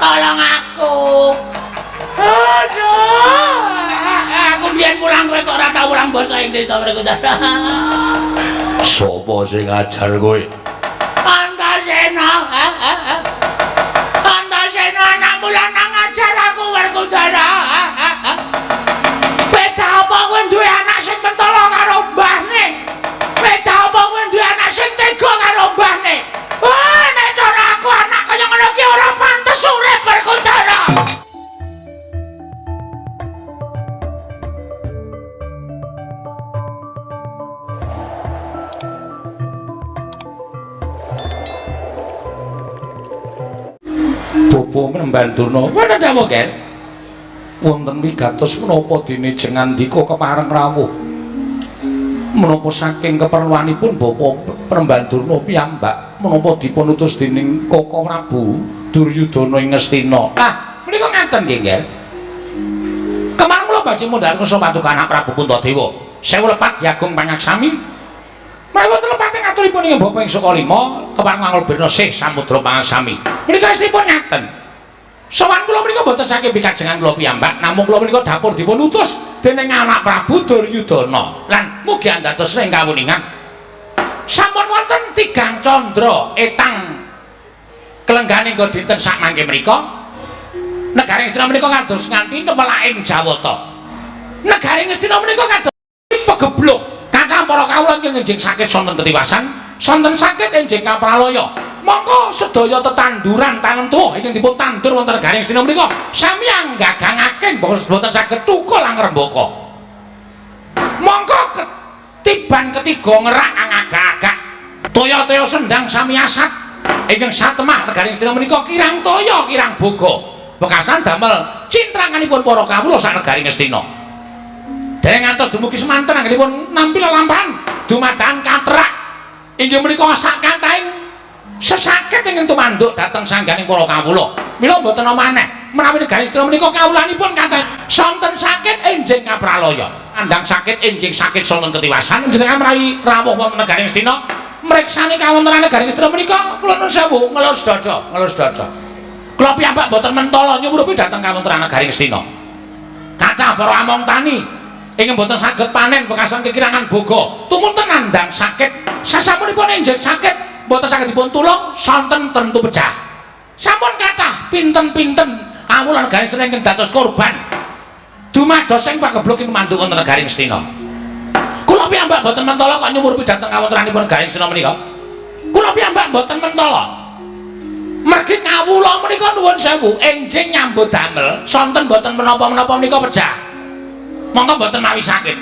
Tolong aku. Aduh. Aku biyen mulang kowe kok ora tau mulang basa Inggris to, Werkudara. Sopo sing ngajar kowe? Antasena. Antasena anakmu lanang ngajar aku, Werkudara. Beda apa kowe duwe anak sing mentolo karo mbahne? Beda apa kowe duwe anak sing tega karo mbahne? Wah, nek cara aku anak kaya ngono ki ora pantes urip, Werkudara. Bapa Mremban Durna, wonten dawuh, Ken. Wonten wigatos menapa dene jengandika kepareng rawuh. Menapa saking keperluanipun Bapa Mremban Durna piyambak menapa dipun utus dening Koko Prabu Duryudana ing Ngastina. Ah, menika ngaten nggih, Ken. Kemarin kula badhe mundhar kersa patukan anak Prabu Puntadewa. Sewu lepat Diagung Pangaksami. Menawi wonten lepate ngaturipun ing Bapa ing Sukalima kepareng mangulbirna sih Samudra Pangaksami. Menika estinipun ngaten. Sowan kula menika mboten saking pikajengan kula piyambak, namung kula menika dapur dipun utus dening anak Prabu Duryudana. Lan mugi andados ing kawuningan. Sampun wonten tigang candra etang kelenggane nggo dinten sakmangke menika. Negari Ngastina menika kados nganti nepelaking Jawata. Negari Ngastina menika kados pegebluk. Kathah para kawula ingkang enjing sakit sonten ketiwasan, sonten sakit enjing kapralaya. Mongko sedaya tetanduran tanem tuwa ingkang dipun tandur wonten negari Ngastina menika sami anggagangake boten saged tukul angrembaka. Mongko ketiban ketiga ngerak angagak-agak. Toya-toya sendang sami asat ingkang satemah negari Ngastina menika kirang toya kirang boga. Wekasan damel cintranganipun para kawula sak negari Ngastina. Dereng ngantos dumugi semanten anggenipun nampi lelampahan dumadakan katrak inggih menika sak kathahing sesakit ingkang tumanduk dhateng sangganing para kawula. Mila mboten maneh menawi negari Ngastina menika kawulanipun kathah sonten sakit enjing kapralaya. Andang sakit enjing sakit sonten ketiwasan jenengan menawi rawuh wonten negari Ngastina mriksani kawontenan negari Ngastina menika kula nuwun sewu ngelus dada, ngelus dada. Kula piyambak mboten mentala nyumurupi dhateng kawontenan negari Ngastina. Kathah para among tani ingkang mboten saged panen wekasan kekirangan boga tumunten nandhang sakit sasampunipun enjing sakit mboten saged dipun tulung sonten tentu pecah. Sampun kathah pinten-pinten kawula negari Ngastina ingkang dados korban dumados ing pagebluk ing manduk wonten negari Ngastina. Kula piyambak mboten mentala kok nyumurupi dhateng kawontenanipun negari Ngastina menika. Kula piyambak mboten mentala. Mergi kawula menika nuwun sewu enjing nyambut damel sonten mboten menapa-menapa menika pecah. Monggo mboten mawi sakit.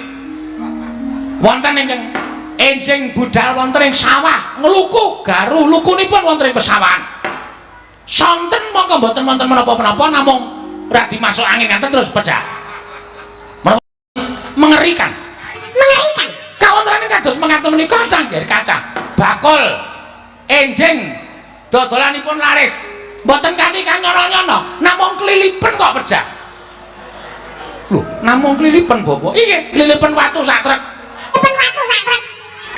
Wonten ingkang enjing budal wonten ing sawah ngluku garu lukunipun wonten ing pesawahan. Sonten monggo mboten wonten menapa-menapa namung radi masuk angin ngaten terus pecah. Mengerikan. Mengerikan. Kawontenane kados mengaten menika canggir kathah. Bakul enjing dodolanipun laris. Mboten kanthi kanyono-nyono, namung klilipen kok pecah. Lho, namung klilipen Bapak. Inggih, klilipen watu sak trek. Klilipen watu sak trek.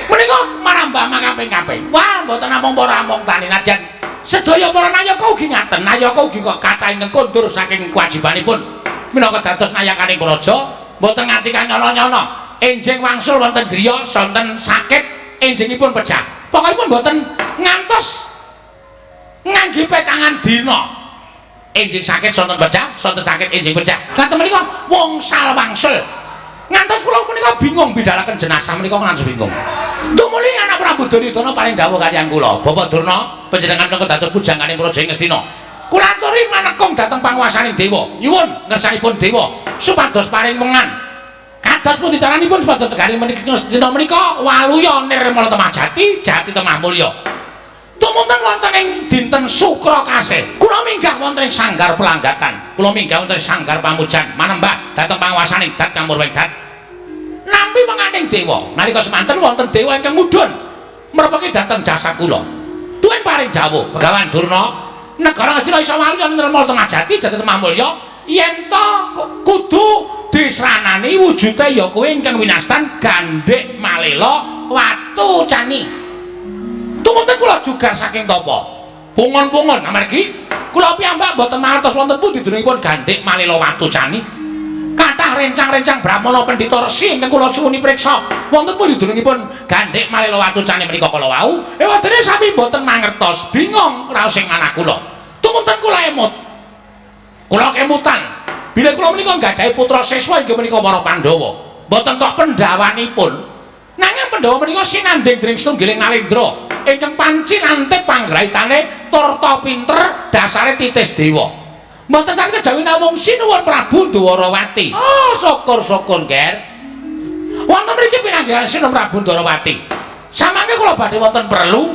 Menika marambah makaping-kaping. Wah, mboten namung para among tani najan sedaya para nayaka ugi ngaten. Nayaka ugi kok kathah ingkang kondur saking kewajibanipun minangka dados nayakaning praja, mboten nganti kanyono-nyono. Enjing wangsul wonten griya sonten sakit, enjingipun pecah. Pokokipun mboten ngantos ngangge petangan dina. Enjing sakit sonten pecah, sonten sakit enjing pecah. Ngaten menika wongsal wangsul. Ngantos kula menika bingung bidalaken jenazah menika ngantos bingung. Tumuli anak Prabu Duryudana paring dawuh kaliyan kula, Bapak Durna, panjenengan menika dados pujanganing Praja Ngastina. Kula aturi manekung dhateng panguwasaning dewa. Nyuwun ngersanipun dewa supados paring wengan. Kados pundi caranipun supados negari menika Ngastina menika waluya nirmala temah jati, jati temah mulya. Tumunten wonten ing dinten Sukra Kasih. Kula minggah wonten ing sanggar pelanggatan. Kula minggah wonten ing sanggar pamujan manembah dhateng panguwasaning Dat Kamurwing Dat. Nampi menganing dewa. Nalika semanten wonten dewa ingkang mudhun merpeki dhateng jasad kula. Tuwin paring dawuh, Begawan Durna, negara Ngastina iso waluya nirmala temah jati, jati temah mulya yen to kudu disranani wujude ya kuwi ingkang winastan Gandhik Malela Watu Cani. Tumunten kula juga saking tapa. Pungun-pungun amargi Kula piyambak mboten mangertos wonten pundi dunungipun Gandhik Malela Watucani. Kathah rencang-rencang Brahmana pendhita resi ingkang kula suwuni priksa wonten pundi dunungipun Gandhik Malela Watucani menika kala wau. Ewadene sami mboten mangertos, bingung raos ing manah kula. Tumunten kula emut. Kula kemutan. Bilih kula menika nggadahi putra siswa inggih menika para Pandhawa. Mboten tok pendhawanipun. Nanging Pandhawa menika sinandhing dening setunggiling Nalendra ingkang panci lantip panggraitane turta pinter dasare titis dewa. Mboten saged kejawi namung sinuwun Prabu Dwarawati. Oh, syukur-syukur, Ger. Wonten mriki pinanggihan Sinuwun Prabu Dwarawati. Samangke kula badhe wonten perlu.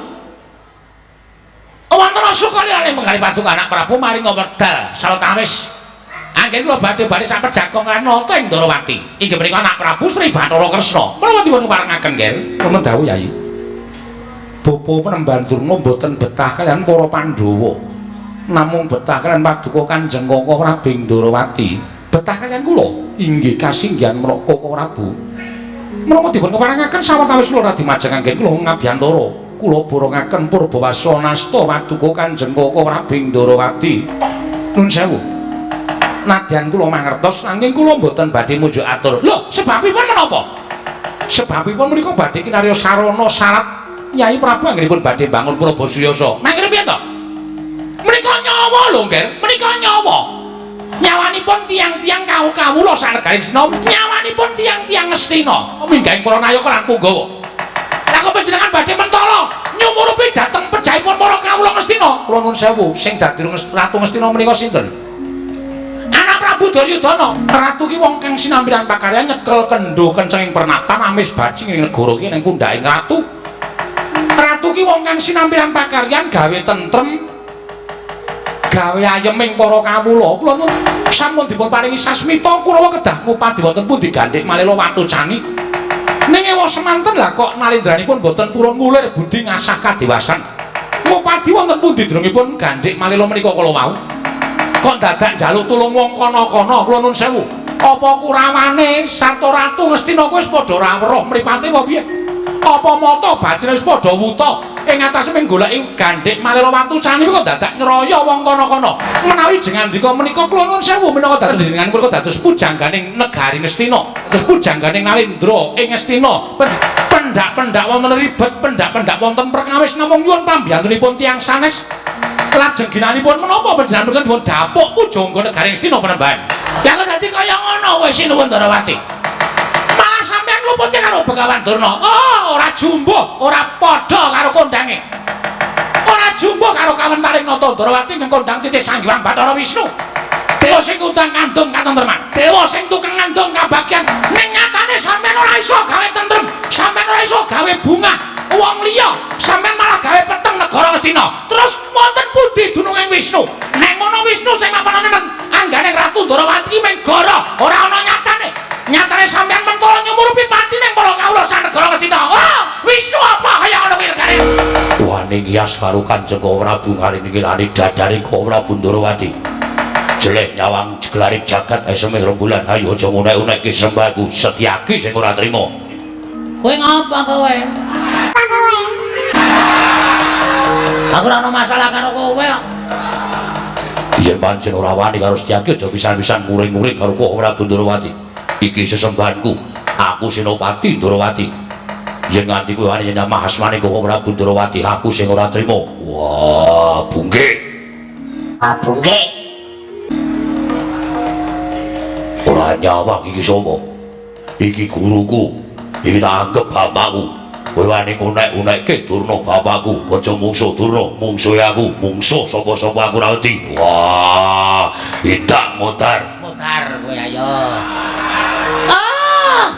Wonten sukali menggali paduka anak Prabu maringa wekdal sawetawis. Anggen kula badhe-badhe sak pejagong lan nata ing Dwarawati. Inggih menika anak Prabu Sri Bathara Kresna. Menapa dipun keparengaken, Ger? Wonten dawuh, Yayi. Bapa Penemban Durna mboten betah kaliyan para Pandhawa. Namung betah kaliyan paduka Kanjeng Kaka Prabu ing Dwarawati. Betah kaliyan kula inggih kasinggihan menapa Kaka Prabu. Menapa dipun keparengaken sawetawis kula radi majeng anggen kula ngabiyantara. Kula borongaken purbawasa nasta paduka Kanjeng Kaka Prabu ing Dwarawati. Nun sewu. Nadyan kula mangertos nanging kula mboten badhe munjuk atur. Lho, sebabipun menapa? Sebabipun menika badhe kinarya sarana syarat Nyai Prabu anggenipun badhe bangun Prabasuyasa. Mangkene piye to? Menika nyawa lho, Nger. Menika nyawa. Nyawanipun tiyang-tiyang kawula sanegaring Sena, nyawanipun tiyang-tiyang Ngastina, minggahing para nayaka lan punggawa. Lah kok panjenengan badhe mentala nyumurupi dhateng pejahipun para kawula Ngastina? Kula nuwun sewu, sing dadi Ratu Ngastina menika sinten? Anak Prabu Duryudana. Ratu ki wong kang sinampiran pakaryan nyekel kendho kencenging pernatan amis bajing ing negara ki ning pundhaking ratu. Ratu ki wong kang sinampiran pakaryan gawe tentrem, gawe ayeming para kawula. Kula nuwun sampun dipun paringi sasmita Kurawa kedah ngupadi wonten pundi Gandhik Malela Watucani. Ning ewa semanten lah kok nalendranipun boten purun ngulir budi ngasah kadewasan. Ngupadi wonten pundi drungipun Gandhik Malela menika kala wau? Kok dadak njaluk tulung wong kono-kono? Kula nuwun sewu. Apa kurawane sarta ratu Ngastina kuwi wis padha ora weruh mripate apa piye? Apa mata batine wis padha wuta ing atase mung goleki Gandhik Malela Watucani kok dadak ngroyo wong kono-kono? Menawi jengandika menika kula nuwun sewu minangka dados jenengan punika dados pujangganing negari Ngastina, dados pujangganing Nalendra ing Ngastina. Pendak-pendak wonten ribet, pendak-pendak wonten perkawis namung nyuwun pambiyantunipun tiyang sanes. Lajeng ginanipun menapa panjenengan punika dipun dapuk pujangga negari Ngastina Panembahan? Lah kok dadi kaya ngono kowe Sinuwun Dwarawati? Malah sampeyan luputke karo Begawan Durna. Oh, ora jumbuh, ora padha karo kondange. Ora jumbuh karo kawentaring Nata Dwarawati ing kondang titih Sang Hyang Bathara Wisnu. Dewa sing kundang kandung katentreman. Dewa sing tukang ngandung kabagyan. Ning nyatane sampeyan ora iso gawe tentrem, sampeyan ora iso gawe bungah wong liya, sampeyan malah gawe peteng negara Ngastina. Terus wonten pundi dununging Wisnu? Nek ngono Wisnu sing mapanane anggane Ratu Dwarawati mung goro, ora ana nyatane. Nyatane sampeyan mentala nyumurupi pati ning para kawula sanegara Ngastina. Oh, Wisnu apa kaya ngono kuwi regane? Wani ngiyas karo Kanjeng Prabu ngaringi dadare Prabu Dwarawati. Jeleh nyawang jeglaring jagat eseme rembulan, ayo aja ngunek-unekke sembahku Setyaki sing ora trima. Kowe ngapa kowe? Aku ora ono masalah karo kowe kok. Yen pancen ora wani karo Setyaki aja pisan-pisan nguring-nguring karo Prabu Dwarawati. Iki sesembahanku, aku Senopati Dwarawati. Yen nganti kowe wani nyamah asmane Prabu Dwarawati, aku sing ora trima. Wah, bungke. Ah, bungke. Ora nyawang iki sapa? Iki guruku. Iki tak anggep bapakku. Kowe wani ngunek-unekke Durna bapakku. Aja mungsuh Durna, mungsuhe aku, mungsuh sapa-sapa aku ora wedi. Wah, idak mutar. Mutar kowe ayo. Ah.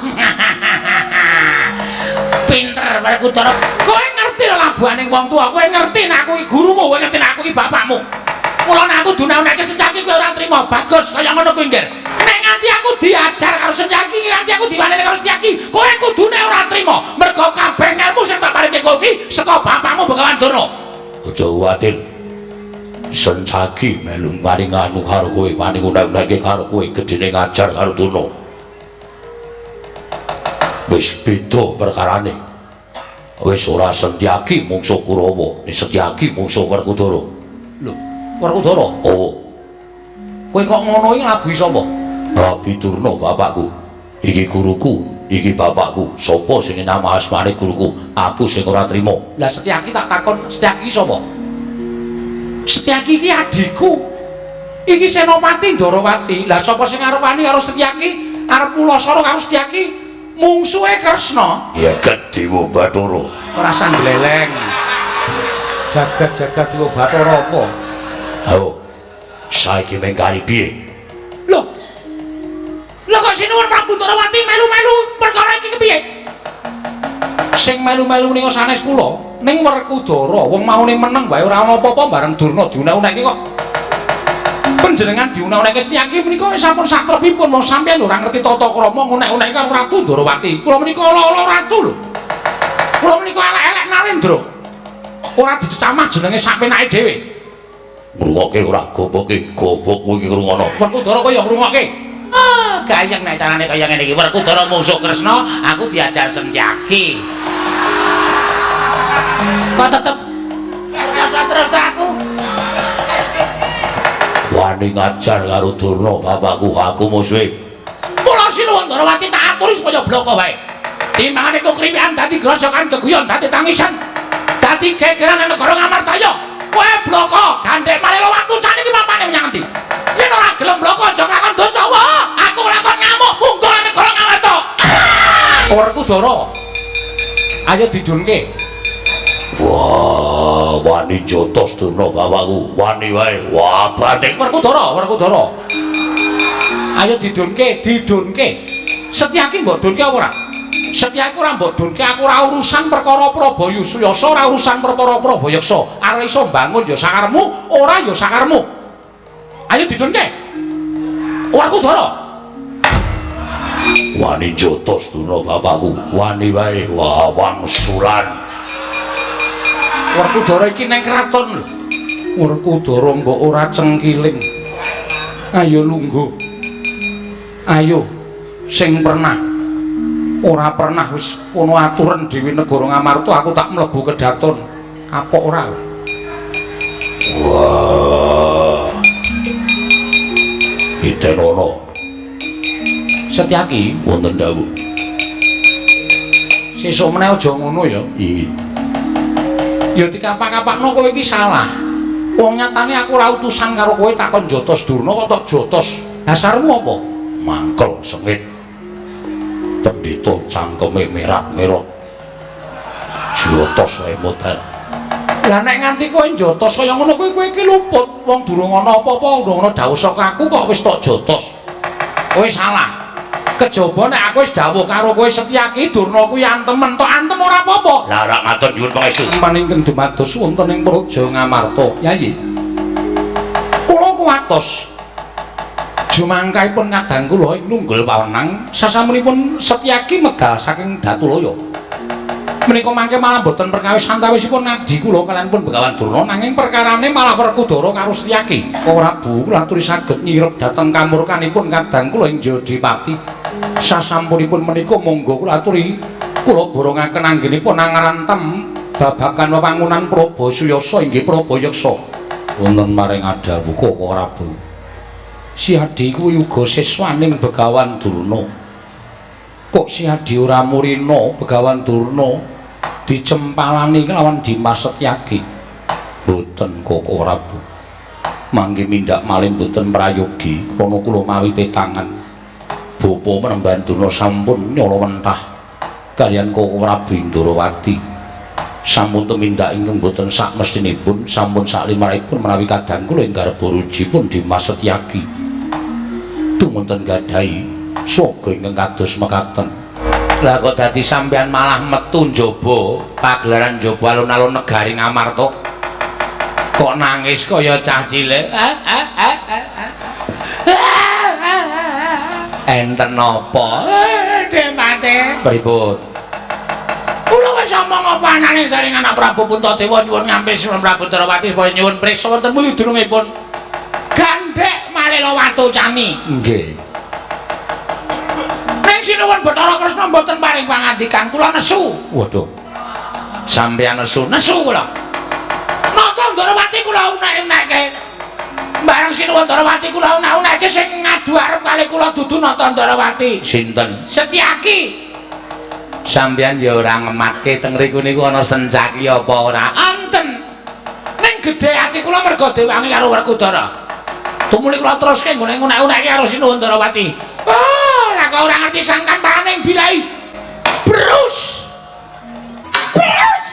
Pinter Werkudara. Kowe ngerti lho labuhane wong tuwa, kowe ngerti nek aku iki gurumu, kowe ngerti nek aku iki bapakmu. Mula nek aku dunake Setyaki kowe ora trima. Bagus kaya ngono kuwi, Ngger. Nek nganti aku diajar karo Setyaki, nganti aku diwaneni karo Setyaki, kowe kudune ora trima. Mergo kabeh ngelmu sing tak paringke kowe iki saka bapakmu Begawan Durna. Aja kuwatir. Setyaki melu wani nganu karo kowe, wani ngunek-unekke karo kowe, gedene ngajar karo Durna. Wis beda perkarane. Wis ora Setyaki mungsuh Kurawa, Setyaki mungsuh Werkudara. Lho. Werkudara. Oh. Kowe kok ngono iki nglabuhi sapa? Nglabuhi Durna bapakku. Iki guruku, iki bapakku. Sapa sing nyamah asmane guruku? Aku sing ora trima. Lah Setyaki tak takon, Setyaki sapa? Setyaki iki adhiku. Iki Senopati Ndarawati. Lah sapa sing arep wani karo Setyaki? Arep pulasara karo Setyaki? Mungsuhe Kresna. Ya Dewa Bathara. Ora sangleleng. Jagat-jagat Dewa Bathara apa? Ayo. Saiki mengkari piye? Lho. Lho kok sinuwun Prabu Ndarawati melu-melu perkara iki kepiye? Sing melu-melu nika sanes kula, ning Werkudara, wong maune meneng wae ora ana apa-apa bareng Durna diunek-unekke kok. Panjenengan diunek-unekke Setyaki menika wis sampun satrepipun, wong sampeyan ora ngerti tata krama ngunek-unekke karo Ratu Ndarawati. Kula menika ala-ala ratu lho. Kula menika elek-elek Narendra. Ora dicecamah jenenge sak penake dhewe. Ngrungokke ora goboke, gobokmu iki ngrungono. Werkudara kaya ngrungokke. Ah, gayeng nek carane kaya ngene iki. Werkudara mungsuh Kresna, aku diajar Setyaki. Kok tetep rasa terus aku. Wani ngajar karo Durna bapakku, aku musuhe. Mula sinuwun Ndarawati tak aturi supaya bloko wae. Timbangane kok kriwikan dadi grojokan geguyon dadi tangisan. Dadi gegeran nang negara Ngamartaya. Kowe bloko gandhek Malela watu cane iki papane menyang endi? Yen ora gelem bloko aja nglakon dosa. Wah, aku nglakon ngamuk munggah nang negara Ngamarta. Werkudara. Ayo didunke. Wah, wani jotos Durna bapakku, wani wae. Wah, banting Werkudara, Werkudara. Ayo didunke, didunke. Setyaki mbok dunke apa ora? Setyaki ora mbok dunke, aku ora urusan perkara Prabayasa, Suyasa ora urusan perkara Prabayaksa. Arep iso mbangun ya sakarepmu, ora ya sakarepmu. Ayo didunke. Werkudara. Wani jotos Durna bapakku, wani wae. Wah, wangsulan. Werkudara iki nang kraton lho. Werkudara mbok ora cengkiling. Ayo lungguh. Ayo sing pernah ora pernah wis kono aturan dhewe negara Ngamarta, aku tak mlebu kedaton. Kapok ora? Wah. Itenono. Setyaki wonten dawuh. Sesuk meneh aja ngono ya. Iya. Ya dikapak-kapakno kowe iki salah. Wong nyatane aku ora utusan karo kowe takon jotos Durna kok tok jotos. Dasarmu apa? Mangkel sengit. Pendhita cangkeme merak-merok. Jotos wae modal. Lah nek nganti kowe jotos kaya ngono kowe iki luput. Wong durung ana apa-apa, durung ana dawuh saka aku kok wis tok jotos. Kowe salah. Kejaba nek aku wis dawuh karo kowe Setyaki Durna kuwi antemen, tok antem ora apa-apa. Lah ora ngatur nyuwun pangestu. Paningkang dumados wonten ing Praja Ngamarta, Yayi. Kula kuwatos. Jumangkahipun kadang kula ing nunggul pawenang sasampunipun Setyaki medal saking Datulaya. Menika mangke malah boten perkawis antawisipun ngadi kula kaliyanipun Begawan Durna, nanging perkarane malah Werkudara karo Setyaki. Prabu kula aturi saged nyirep dhateng kamurkanipun kadang kula ing Jodipati. Sasampunipun menika monggo kula aturi kula borongaken anggenipun angrantem babagan wewangunan Prabasuyasa inggih Prabayaksa. Wonten maring adhawuh Koko Prabu. Si Adi kuwi uga siswaning Begawan Durna. Kok si Adi ora murina Begawan Durna dicempalani kelawan Dimas Setyaki? Boten Koko Prabu. Mangke mindhak malih boten prayogi krana kula mawi petangan. Bapa Menemban Durna sampun nyala wentah kaliyan Koko Prabu Indrawati. Sampun tumindak ingkang boten sakmestinipun, sampun saklimrahipun menawi kadang kula ing garba rujipun Dimas Setyaki. Tumunten gadahi swaga ingkang kados mekaten. Lah kok dadi sampeyan malah metu njaba pagelaran njaba alun-alun negari Ngamarta? Kok nangis kaya cah cilik? Enten napa? Demate. Pripun? Kula wis omong apa anane saring anak Prabu Puntadewa nyuwun ngampis Prabu Ndarawati supaya nyuwun prisa wonten muyudurungipun. Gandhek Malela Watu Cani. Nggih. Ning sinuwun Bathara Kresna mboten paring pangandikan, kula nesu. Waduh. Sampeyan nesu? Nesu kula. Nata Ndarawati kula unek-unekke. Sinuwun Ndarawati kula unak-unake sing ngadu arep kali kula dudu Nata Ndarawati. Sinten? Setyaki. Sampeyan ya ora ngematke teng mriku niku ana Sencaki apa ora? Enten. Ning gedhe ati kula mergo dewangi karo Werkudara. Tumuli kula teruske nggone ngunek-unekke karo Sinuwun Ndarawati. Oh, lah kok ora ngerti sangkan paning bilai. Brus. Brus.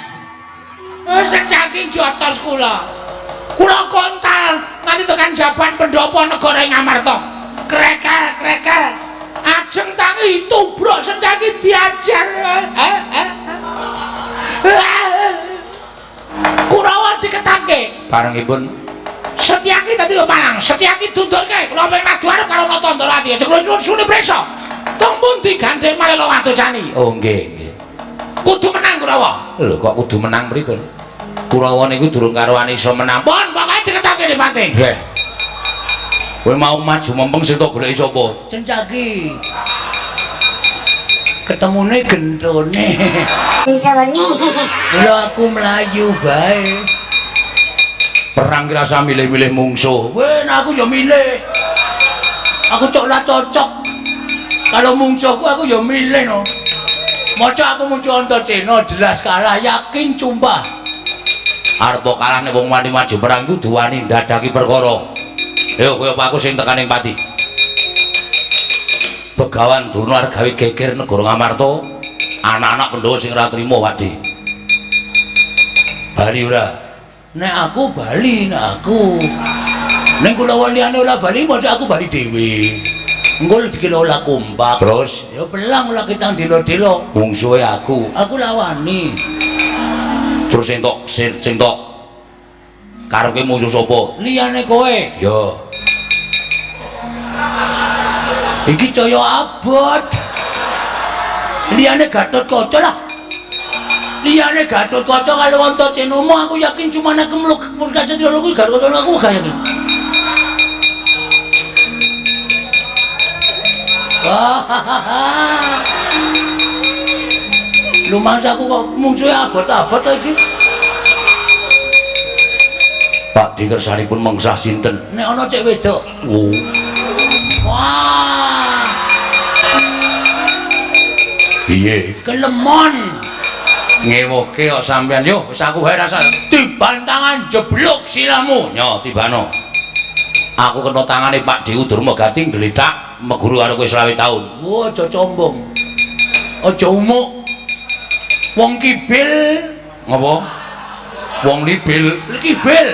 Sencaki jotos kula. Kula kontal nganti tekan jaban pendopo negara ing Amarta. Krekel, krekel. Ajeng tangi tubruk Sencaki diajar. Kurawa diketake. Barengipun Setyaki dadi palang. Setyaki dundurke. Kula pengen madu arep karo Nata Ndarawati. Aja kula nyuwun sune prisa. Teng pundi gandeng Malela Watusani? Oh nggih, nggih. Kudu menang Kurawa. Lho kok kudu menang pripun? Kurawa niku durung karuan iso menang. Pun pokoke diketake Dipati. Nggih. Kowe mau maju mempeng sing tok goleki sapa? Sencaki. Ketemune gentone. Gentone. Lha aku mlayu bae. Perang ki rasa milih-milih mungsuh. Weh, aku ya milih. Aku cok lah cocok. Kalau mungsuhku aku ya milih no. Maca aku muncul Antasena jelas kalah, yakin sumpah. Arep kalah nek wong wani maju perang iku duwani ndadaki perkara. Yo kowe apa aku sing tekan ing pati. Begawan Durna arep gawe geger negara Ngamarta, anak-anak Pandhawa sing ora trima Wadi. Bali ora? Nek aku bali, nek aku. Ning kula liyane ora bali, maca aku bali dhewe. Engko dikira ora kompak. Terus ya pelang ora ketang delo-delo. Mungsuhe aku. Aku lawani. Terus sing tok sing tok karepe musuh sapa? Liyane kowe. Ya. Iki caya abot. Liyane Gatotkaca lah. Liyane Gatotkaca kalau Antasena aku yakin cuma nek mluk Purkacatria kuwi Gatotkaca aku gak yakin. Wah. Lumangsa aku kok mungsuhe abot-abot iki. Pak Di kersanipun mengsah sinten? Nek ana cek wedok. Oh. Wah. Piye? Kelemon. Ngewuhke kok sampean yo wis aku wae rasa tiban tangan jeblok silamu. Nyo tibano. Aku kena tangane Pak Dewu Durmagati gletak meguru karo kowe 20 taun. Wah, aja combong. Aja umuk. Wong kibil ngapa? Wong libil, kibil.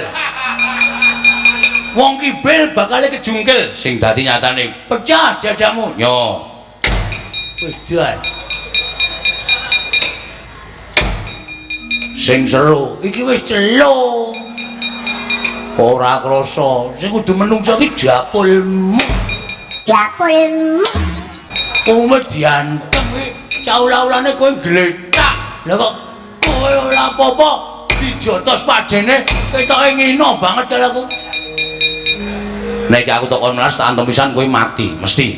Wong kibil bakale kejungkel sing dadi nyatane pecah dadamu. Nyo. Wis jan. Sing seru iki wis celo. Ora krasa, sing kudu menungso iki japulmu. Japulmu. Umume diantem iki caula-ulane kowe gletak. Lah kok kowe ora apa-apa dijotos padene ketoke ngino banget karo aku. Nek aku tok kon males tak antem pisan kowe mati mesti.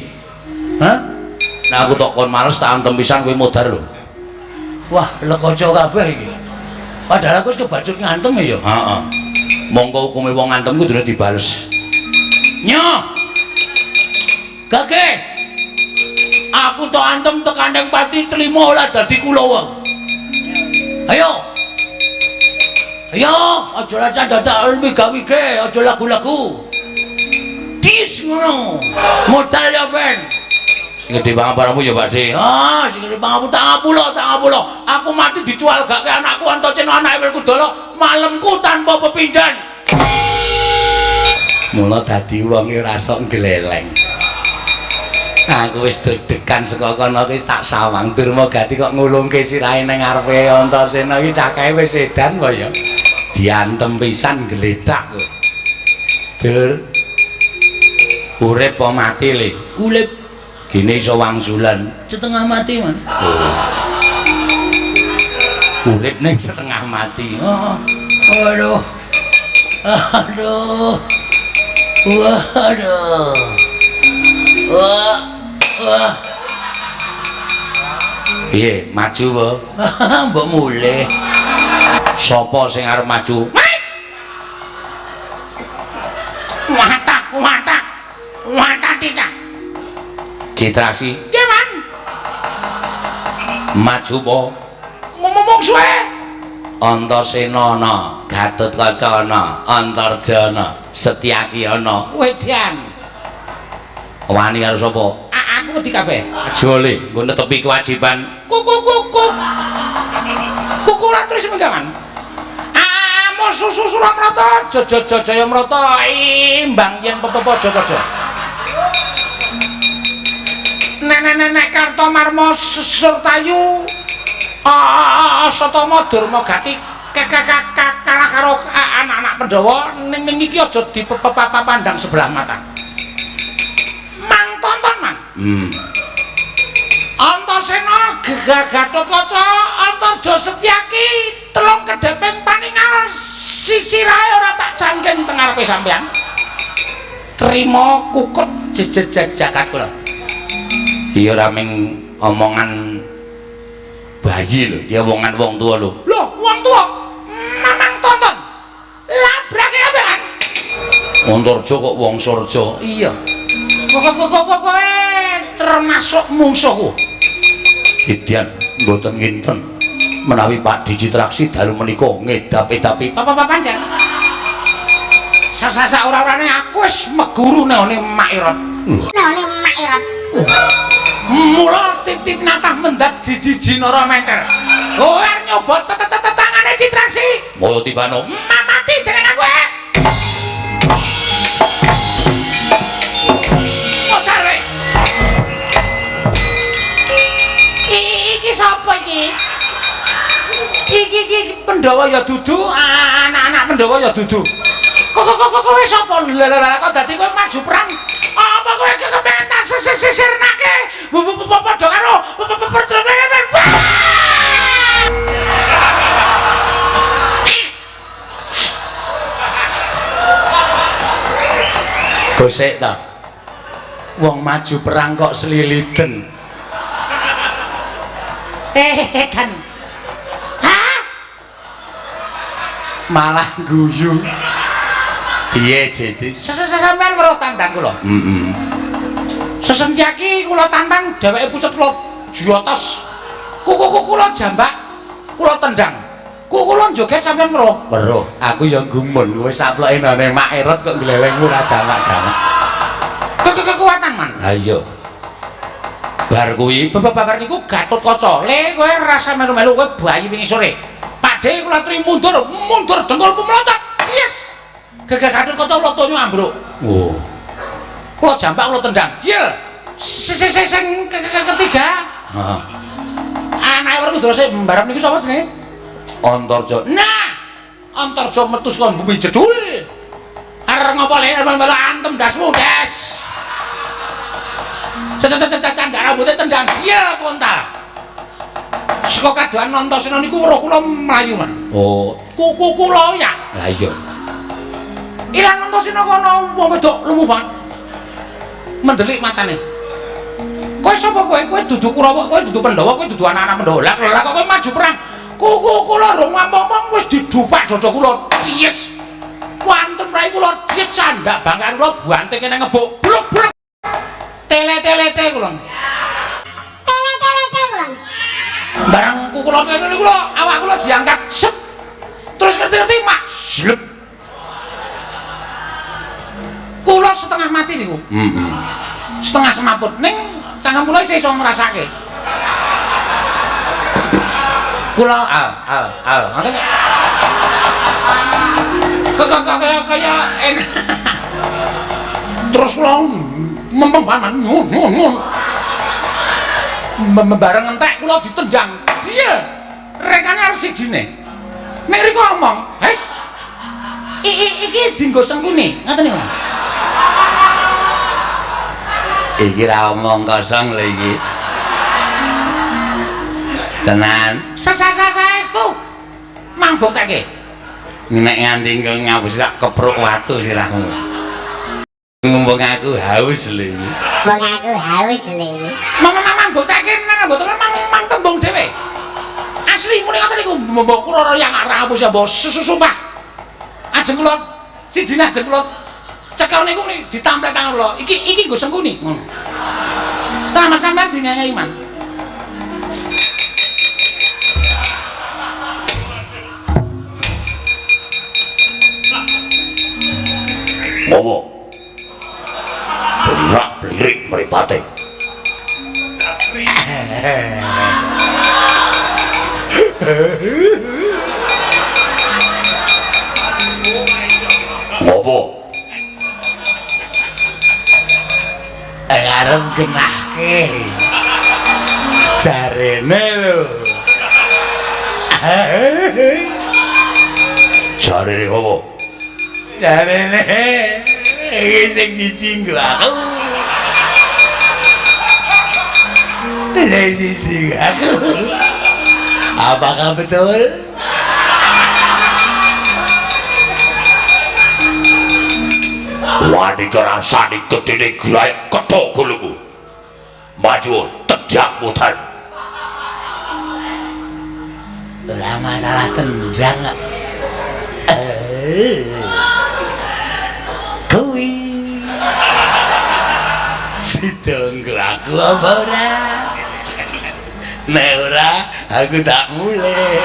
Hah? Nek aku tok kon males tak antem pisan kowe modar lho. Wah, lekoco kabeh iki. Padahal aku wis kebacut ngantem ya. Heeh. Mongko hukume wong ngantem kudune dibales. Nyo. Gage. Aku tok antem tekan ning pati trimo ora dadi kulawa. Ayo. Ayo, aja lacan dadak wiga-wige, aja lagu-lagu. Dis ngono. Modal ya ben. Sing gedhe pangapuramu ya Pak De. Ah, sing gedhe pangapura tak ngapura, tak ngapura. Aku mati dijual gak ke anakku Antasena anake Werkudara, malemku tanpa pepindhan. Mula dadi wong ora sok gleleng. Aku wis deg-degan saka kono wis tak sawang Durmagati kok ngulungke sirahe ning ngarepe Antasena iki cakahe wis edan apa ya. Diantem pisan gletak kok. Dur. Urip apa mati le? Urip. Gini iso wangsulan. Setengah mati, Man. Oh. Urip ning setengah mati. Oh. Aduh. Aduh. Waduh. Wah. Wah. Piye, maju apa? Mbok mulih. Sapa sing arep maju? Watak, Citraksi. Nggih, Man. Maju po. Mungsuhe Antasena ana, Gatotkaca ana, Antarja ana, Setyaki ana. Wedan. Wani karo sapa? Aku wedi kabeh. Aja le, nggo netepi kewajiban. Kuku kuku. Kuku ora terus menggawan. Amo susu Suramrata, Jaja Jayamrata imbang yen padha-padha. Nenek-nenek Kartomarma Surtayu Asatama Durma Gati kalah karo anak-anak Pandhawa ning iki aja dipepapandang sebelah mata. Mang tonton, Mang. Antasena Gatotkaca Antarja Setyaki telung kedheping paningal sisirahe ora tak cangking teng ngarepe sampean. Trima kukut jejeg jagat kula. Iya ora ming omongan bayi lho, ya wongan wong tua lho. Lho, wong tua. Mamang tonton. Labrake kabeh. Antarja kok wong Surja. Iya. Kok kowe termasuk mungsuhku. Idyan mboten nginten menawi Pak Citraksi dalu menika ngedap-edapi apa-apa pancen. Sasa ora-orane aku wis meguru nehone Mak Irot. Nehone Mak Irot. Mula titik natah mendat jiji nara meter. Kowe nyoba tetangane Citraksi. Mula tibano mamati dening aku. Modar kowe. Iki sapa iki? Iki Pandhawa ya dudu, anak-anak Pandhawa ya dudu. Kok kowe sapa? Lha kok dadi kowe maju perang? Apa kowe kepengen tak sisirnake? Padha karo Gosek ta. Wong maju perang kok sliliden. Kan. Hah? Malah guyu. Piye, Citi? Sampeyan weruh tandang kula. Heeh. Sesentyaki kula tantang dheweke pucet kula jotos. Kuku kula jambak, kula tendang. Kuku kula joget sampeyan weruh. Weruh. Aku ya gumun kowe saploke nane Mak Erot kok glelengmu ra jamak-jamak. Kekuatan, Man. Ha iya. Bar kuwi babar niku Gatotkaca. Le kowe rasa melu-melu kowe bayi wingi sore. Pakde kula tri mundur, mundur dengkulmu meloncat. Yes. Gatotkaca kula tonyo ambruk. Oh. Kula jambak kula tendang. Jil. Sing ketiga. Heeh. Anake Werkudara sing mbarep niku sapa jenenge? Antarja. Nah, Antarja metu saka bumi jedul. Arep ngopo le melu antem dasmu, Das. Candak rambutnya tendang dia kontal. Saka kadohan Antasena niku weruh kula mlayu, Man. Oh, kuku kula ya. Lah iya. Ilang Antasena kono wong wedok lumu banget. Mendelik matane. Kowe sapa kowe? Kowe dudu Kurawa, kowe dudu Pandhawa, kowe dudu anak-anak Pandhawa. Lah kok kowe maju perang. Kuku kula rung ngomong wis didupak dada kula. Cies. Wonten rai kula cies candak bangkan kula banting kene ngebuk. Bluk-bluk. Tele-tele-te kula. Tele-tele-te kula. Barang kula kene kula awak kula diangkat set. Terus ngerti-ngerti mak jleb. Kula setengah mati niku. Heeh. Setengah semaput ning cangkem kula isih iso ngrasake. Kula al ngoten. Kok kaya enak. Terus kula mempeng paman nyun. Bareng entek kula ditendang. Dia rekane arep sijine. Nek riko ngomong, "Hes. Iki dienggo sengkune." Ngoten niku. Iki ra omong kosong lho iki. Tenan. Saestu. Mang bokteke. Nek nganti ngapus tak kepruk watu sirahmu. Ngomong aku haus lho iki. Wong aku haus lho iki. Mamang bokteke nang mboten mang tembung dhewe. Asli muni ngoten niku mbok kula yang arah ngapus ya mbok sumpah. Ajeng kula sijine ajeng kula cekel niku ditampel tangan kula. Iki iki nggo sengkuni. Ngono. Tambah sampean dingehi Man. Ngopo? Berak blirik mripate. Ngopo? Arep genahke. Jarene lho. Jarene ngopo? Jarene iki sing siji nggo aku. Sing siji aku. Apakah betul? Wani kerasane gedene grayak kethok guluku. Maju tendang mutar. Ora masalah tendang kok. Kuwi sida nggo aku apa ora? Nek ora aku tak mulih.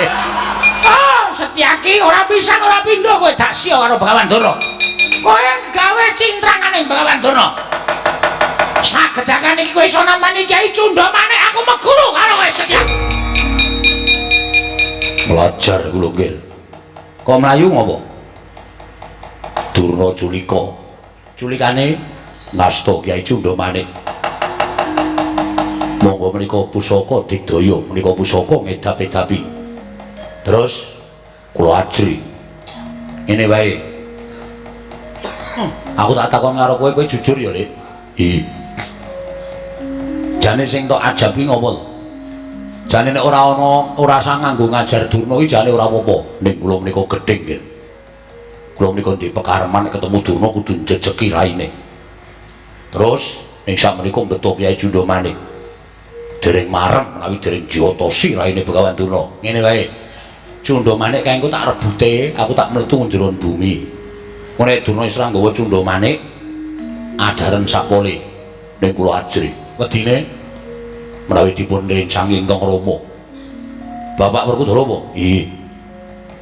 Oh, Setyaki ora pisan ora pindho kowe tak siya karo Begawan Durna. Kowe gawe cintrangane Begawan Durna. Sagedhakan iki kowe iso nampani Kyai Cundha Manik aku meguru karo kowe Setyaki. Belajar kula nggih. Kok mlayu ngopo? Durna culika. Culikane ngasta Kyai Cundha Manik. Monggo menika pusaka digdaya, menika pusaka ngedap-edapi. Terus kula ajri. Ngene wae. Aku tak takon karo kowe, kowe jujur ya, Lik. Iya. Jane sing tok ajab ki ngopo to? Jane nek ora ana ora usah nganggo ngajar Durna iki jane ora apa-apa. Ning kula menika gedhing nggih. Kula menika ndek pekareman nek ketemu Durna kudu njejeki raine. Terus ing sakmenika mbeto Kyai Cundha Manik. Dereng marem menawi dereng jiotosi raine Begawan Durna. Ngene wae. Cundha Manik kae engko tak rebute, aku tak mletu njero bumi. Nek Durna wis ra nggawa Cundha Manik, ajaran sakpole ning kula ajri. Wedine menawi dipun rencangi ingkang Rama. Bapak Werkudara apa? Nggih.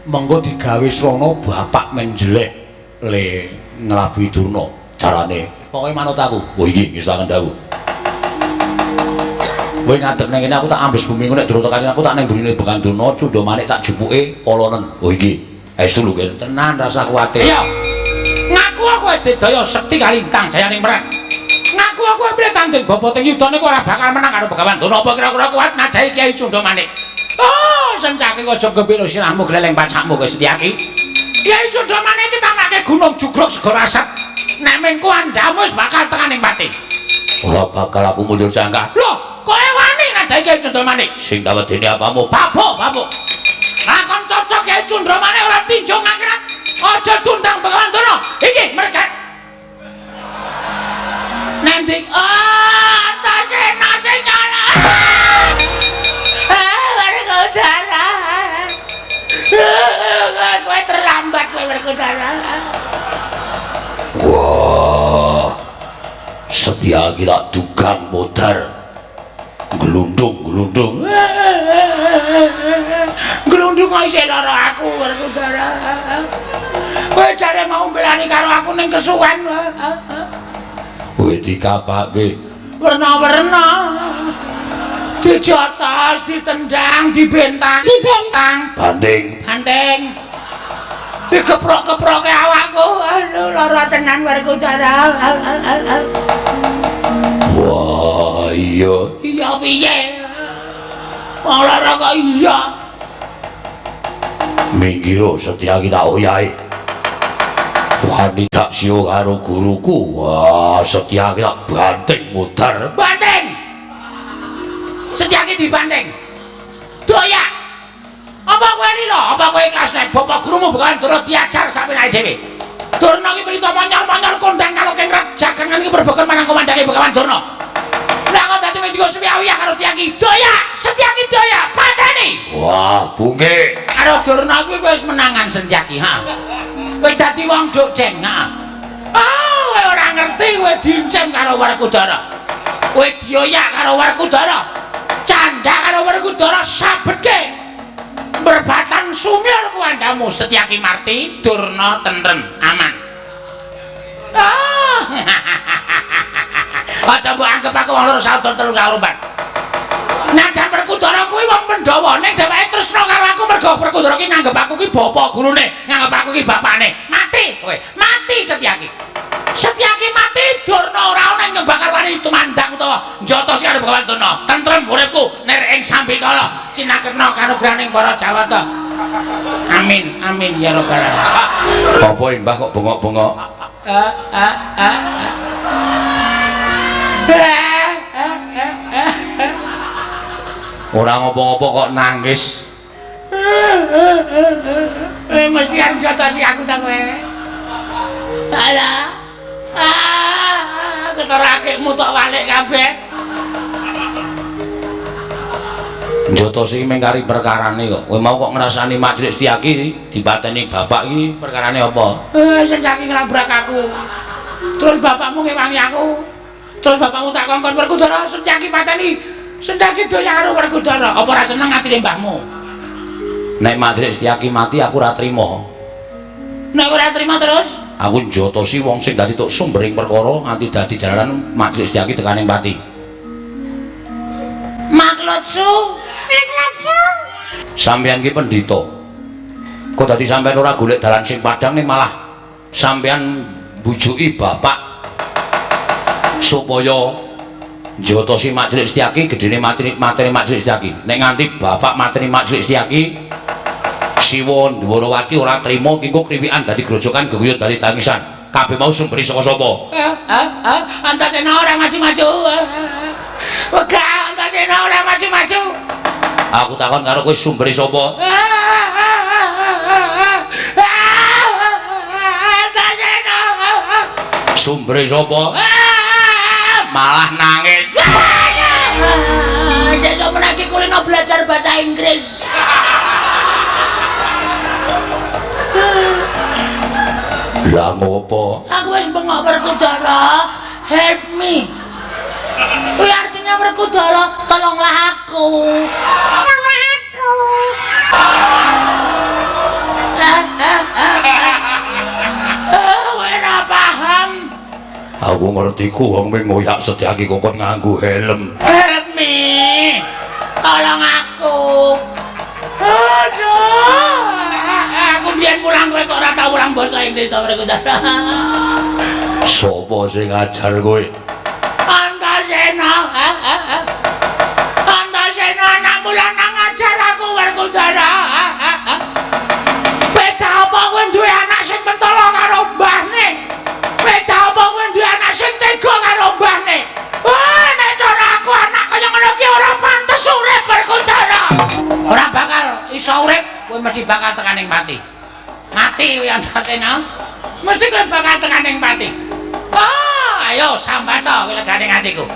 Mengko digawe srana bapak menjeleh le nglabuhi Durna. Carane pokoke manut aku. Oh iki ngestokaken dawuh. Kowe ngadeg nang kene aku tak ambes bumi nek durung tekan aku tak nang mburine Begawan Durna, Cundha Manik tak jupuke kolonen. Oh iki. Estu lho, Ken. Tenan rasa kuwatir. Iya. Ngaku aku Digdaya sekti kalintang jayaning merak. Ngaku aku piye tanding bapa teng yuda niku ora bakal menang karo Begawan Durna. Apa kira-kira kuat nadhahi Kyai Cundha Manik? Oh, Sencaki aja gembira sirahmu gleleng pacakmu kowe Setyaki. Kyai Cundha Manik iki tamake gunung jugruk segara asap. Nek mengko andhamu wis bakal tekan ing pati. Ora bakal aku mundur jangka. Lho, kowe wani nadhahi Kyai Cundha Manik? Sing tak wedeni apamu? Babuk, babuk. Lah kon cocok Kyai Cundha Manik ora tinjung akhirat. Aja tundang Begawan Durna. Iki merket. Nanti Antasena sing nyala. Werkudara. Kowe terlambat kowe Werkudara. Wah. Setyaki tak dugang modar. Glundung-glundung. Glundung kok isih lara aku Werkudara. Kowe jare mau mbelani karo aku ning kesuwen. Kowe dikapake werna-werna. Dijotos, ditendang, dibentang, dibentang, banting, banting. Digeprok-geproke awakku. Aduh, lara tenan Werkudara. Wah, iya. Iya piye? Wong lara kok iya. Minggiro Setyaki tak oyahe. Wani tak siyo karo guruku. Wah, Setyaki tak banting mudar. Banting. Setyaki dibanting. Doyak. Apa kowe lilo? Apa kowe ikhlas nek bapak gurumu Begawan Durna diajar sapenake dhewe? Durna iki prita monyol-monyol kondang karo kengret jagangan iki berbeken marang komandange Begawan Durna. Lah kok dadi wedika suwi-awiyah karo Setyaki. Doyak, Setyaki doyak, pateni. Wah, bungke. Karo Durna kuwi wis menangan Setyaki, ha. Wis dadi wong duk jeng, ha. Ah, kowe ora ngerti kowe dincem karo Werkudara. Kowe dioyak karo Werkudara. Candhak karo Werkudara sabetke. Berbatan sumir kuwandamu Setyaki marti, Durna tentrem, aman. Ah. Aja mbok anggep aku wong loro saudara telu sauruban. Najan Werkudara kuwi wong Pandhawa, ning dheweke tresna karo aku mergo Werkudara ki nganggep aku ki bapa gurune, nganggep aku ki bapakne. Mati kowe, mati Setyaki. Setyaki mati, Durna ora ana ing bakal wani tumandang utawa njotosi karo Begawan Durna. Tentrem uripku nir ing sambikala cinakerna kanugrahaning para Jawata. Amin, amin ya rabbal alamin. Apa Mbah kok bengok-bengok? Ora ngopo-ngopo kok nangis. Mesti arep njotosi aku ta kowe. Alah. Ah, ketara akikmu tok walik kabeh. Njotosi iki mung kari perkarane kok. Kowe mau kok ngrasani Majelis Setyaki dipateni bapak iki perkarane apa? Setyaki nglabrak aku. Terus bapakmu ngewangi aku. Terus bapakmu tak kongkon Werkudara Setyaki pateni. Setyaki doyan karo Werkudara. Apa ora seneng atine mbahmu? Nek Majelis Setyaki mati aku ora trima. Nek ora trima terus? Aku njotosi wong sing dadi tok sumbering perkara nganti dadi jalaran Majelis Setyaki tekaning pati. Maklutsu. Maklutsu. Sampeyan ki pendhita. Kok dadi sampeyan ora golek dalan sing padhang ning malah sampeyan bujuki bapak supaya njotosi Majelis Setyaki gedene mateni Majelis Setyaki. Nek nganti bapak mateni Majelis Setyaki Siwa Ndwarawati ora trima ki engko kriwikan dadi grojokan geguyut dadi tangisan. Kabeh mau sumberi saka sapa? Antasena ora maju-maju. Wegah Antasena ora maju-maju. Aku takon karo kowe sumberi sapa? Antasena. Sumberi sapa? Malah nangis. Sesuk menaki kulino belajar bahasa Inggris. Lah ngopo? Aku wis bengok Werkudara, help me. Kuwi artinya Werkudara, tolonglah aku. Tolonglah aku. Kowe ora paham. Aku ngerti ku wong mung ngoyak Setyaki kok kon nganggo helm. Help me. Tolong aku. Aduh. Aku biyen mulang kowe kok ora tau mulang basa Inggris to Werkudara. Sopo sing ngajar kowe? Antasena. Antasena anakmu lanang ngajar aku Werkudara. Beda apa kowe duwe anak sing mentolo karo mbahne? Beda apa kowe duwe anak sing tega karo mbahne? Wah, nek cara aku anak kaya ngono ki ora pantes urip Werkudara. Ora bakal iso urip, kowe mesti bakal tekaning mati. Mati kowe Antasena. Mesti kowe bakal tekaning mati. Ah, ayo sambato kowe legane atiku.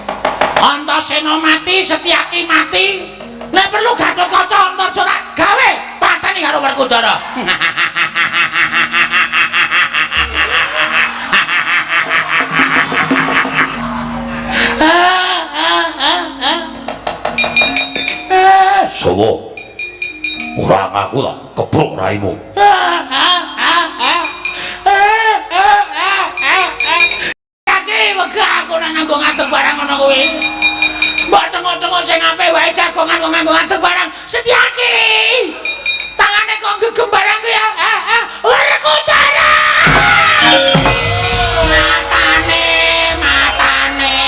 Antasena mati, Setyaki mati. Nek perlu Gatotkaca Antarja tak gawe pateni karo Werkudara. Sowo? Ora ngaku ta, kebruk raimu. Kaki wegah aku nang nganggo ngadeg barang ngono kuwi. Mbok tengok-tengok sing apik wae jagongan kok nganggo ngadeg barang. Setyaki. Tangane kok gegem barang kuwi ya. Werkudara. Matane, matane.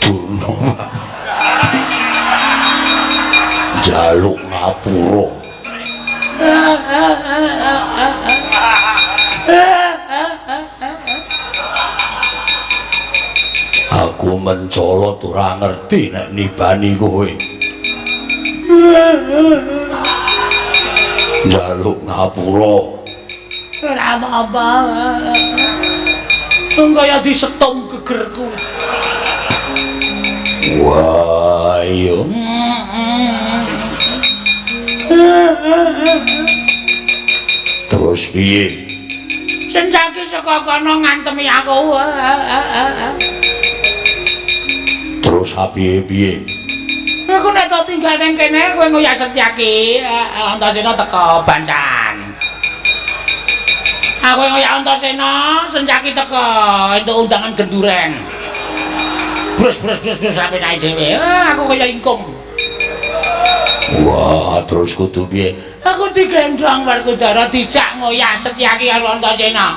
Durna. Jaluk ngapura. Aku mencolot ora ngerti nek nibani kowe. Njaluk ngapura. Ora apa-apa. Wong kaya disetum gegerku. Wah, iya. Terus piye? Setyaki saka kono ngantemi aku. Terus piye-piye? Aku nek tak tinggal ning kene kowe ngoyak Setyaki, Antasena teka bancan. Aku ngoyak Antasena, Setyaki teka entuk undangan genduren. Brus brus brus brus sampe naik dhewe. Aku kaya ingkung. Wah, terus kudu piye? Aku digendhong Werkudara dijak ngoyak Setyaki karo Antasena.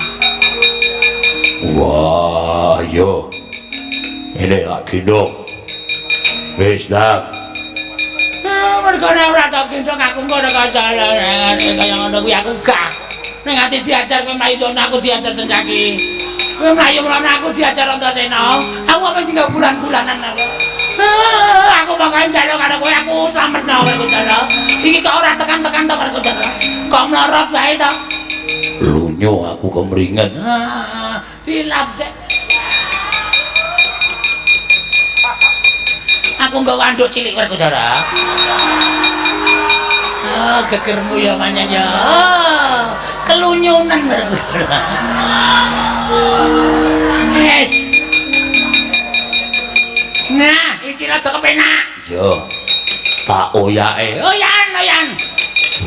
Wah, yo. Ini lak gendhong. Wis, Ndang. Mergo nek ora tak gendhong aku engko ora kaya ngono kuwi aku gak. Ning ati diajar kowe mlayu dono aku diajar Setyaki. Kowe mlayu mlono aku diajar Antasena. Aku apa tinggal bulan-bulanan aku. Aku pokoke njaluk karo kowe aku slametno Werkudara. Iki kok ora tekan-tekan to Werkudara. Kok mlorot wae to? Lunyo aku kemringet. Dilap sik. Aku nggawa anduk cilik Werkudara. Oh, gegermu ya pancen ya. Oh, kelunyunan Werkudara. Yes. Nah, iki rada kepenak. Yo. Tak oyake. Oyan, oyan.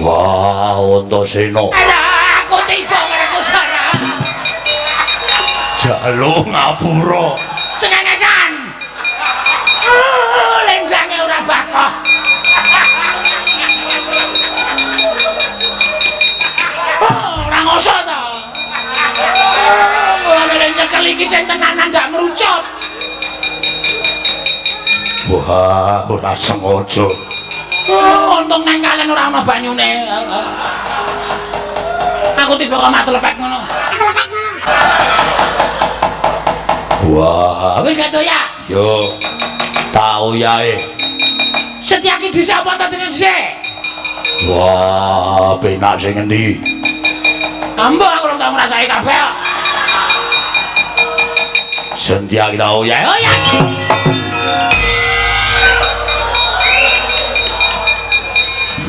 Wah, Antasena. Alah, aku tiba Werkudara. Jaluk ngapura. Cengengesan. Lendange ora bakoh. Ora ngoso to. Mulane nyekel iki sing tenanan ndak merucut. Wah, ora sengaja. Untung nang kalen ora ana banyune. Aku tiba kok matu lepek ngono. Wah, wis gak ya? Yo. Tak oyahe. Setyaki dhisik apa ta dhisik? Wah, penak sing endi? Ambo aku ora tau ngrasake kabeh kok. Setyaki tak oyahe. Oh ya.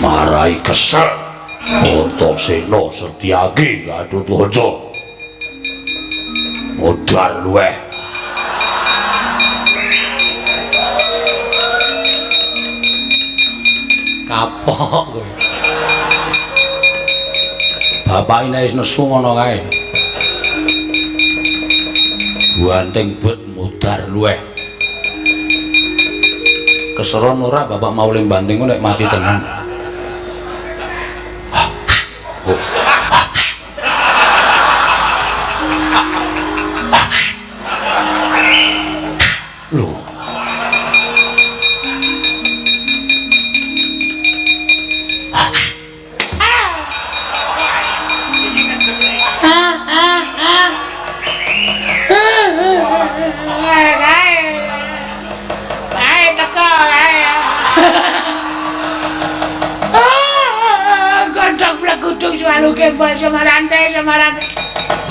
Marai kesel. Antasena Setyaki Gatotkaca. Modar luweh. Kapok kowe. Bapak ini wis nesu ngono kae. Buanting bet modar luweh. Keseron ora bapak mau ling banting nek mati tenan. Oh. Loh.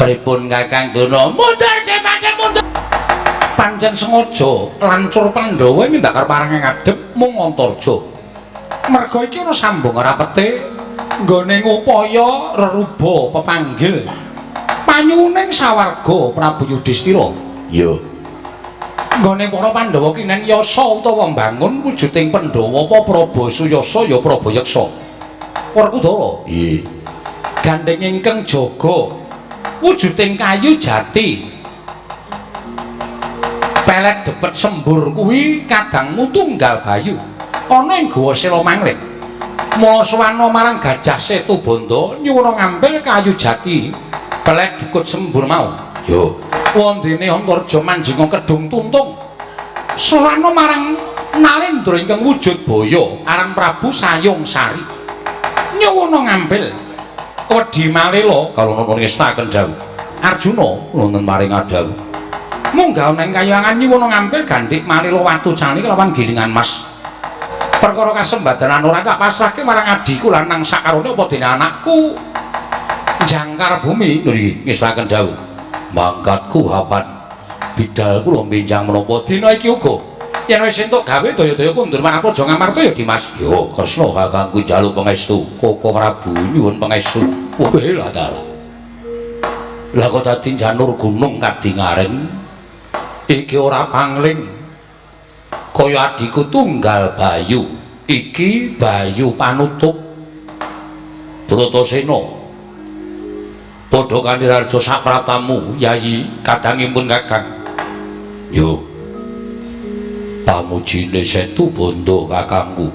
Pripun Kakang Durna? Mundur dhewe mundur. Pancen sengaja lancur Pandhawa nindak arep marang ngadhep mung Antarja. Merga iki ana sambung rapete nggone ngupaya reruba pepanggil panyuwuning sawarga Prabu Yudhistira. Iya. Nggone para Pandhawa kinen yasa utawa mbangun wujuding Pandhawa apa Praba Suyasa ya Praba Yeksa. Werkudara. Iya. Gandeng ingkang jaga wujuding kayu jati. Pelet depet sembur kuwi kadangmu tunggal bayu ana ing Goa Sela Mangling. Mula sowana marang Gajah Setubandha nyuwun ngambil kayu jati pelet dukut sembur mau. Yo. Wondene Antarja manjinga Kedung Tuntung. Sowana marang Nalendra ingkang wujud baya aran Prabu Sayung Sari. Nyuwun ngambil wedi malela kala nuwun ngestaken dawuh. Arjuna wonten paring adhawuh. Munggah nang kayangan nyuwun ngambil gandhik malela watu cani kelawan gilingan mas. Perkara kasembadanan ora tak pasrahke marang adhiku lanang sakarone apa dene anakku jangkar bumi. Lho iki ngestaken dawuh. Mangkatku hapan bidal kula benjang menapa dina iki uga. Yen wis entuk gawe daya-daya kundur marang Praja Ngamarta ya Dimas. Yo Kresna kakangku njaluk pangestu. Koko Prabu nyuwun pangestu. Wah lah dalah. Lah kok dadi janur gunung kadingaren iki ora pangling kaya adhiku tunggal Bayu. Iki Bayu panutup Bratasena. Padha kaniraharja sapratamu Yayi kadangipun Kakang. Yo pamujine Setu Bondo kakangku.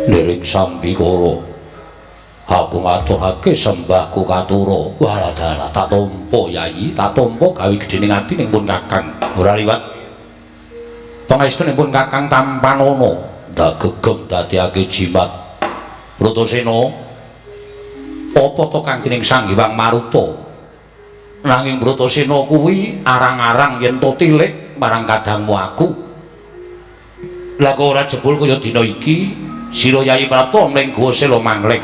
Niring sambikala aku ngaturake sembahku katura. Walah dalah tak tampa Yayi, tak tampa gawe gedhening ati ning pun Kakang. Ora liwat pangestunipun Kakang tampanana ndak gegem dadiake jimat. Bratasena, apa to kang dening Sang Hyang Maruta? Nanging Bratasena kuwi arang-arang yen to tilik marang kadangmu aku. Lah kok ora jebul kaya dina iki sira Yayi Prapta ning Guwa Sela Mangling.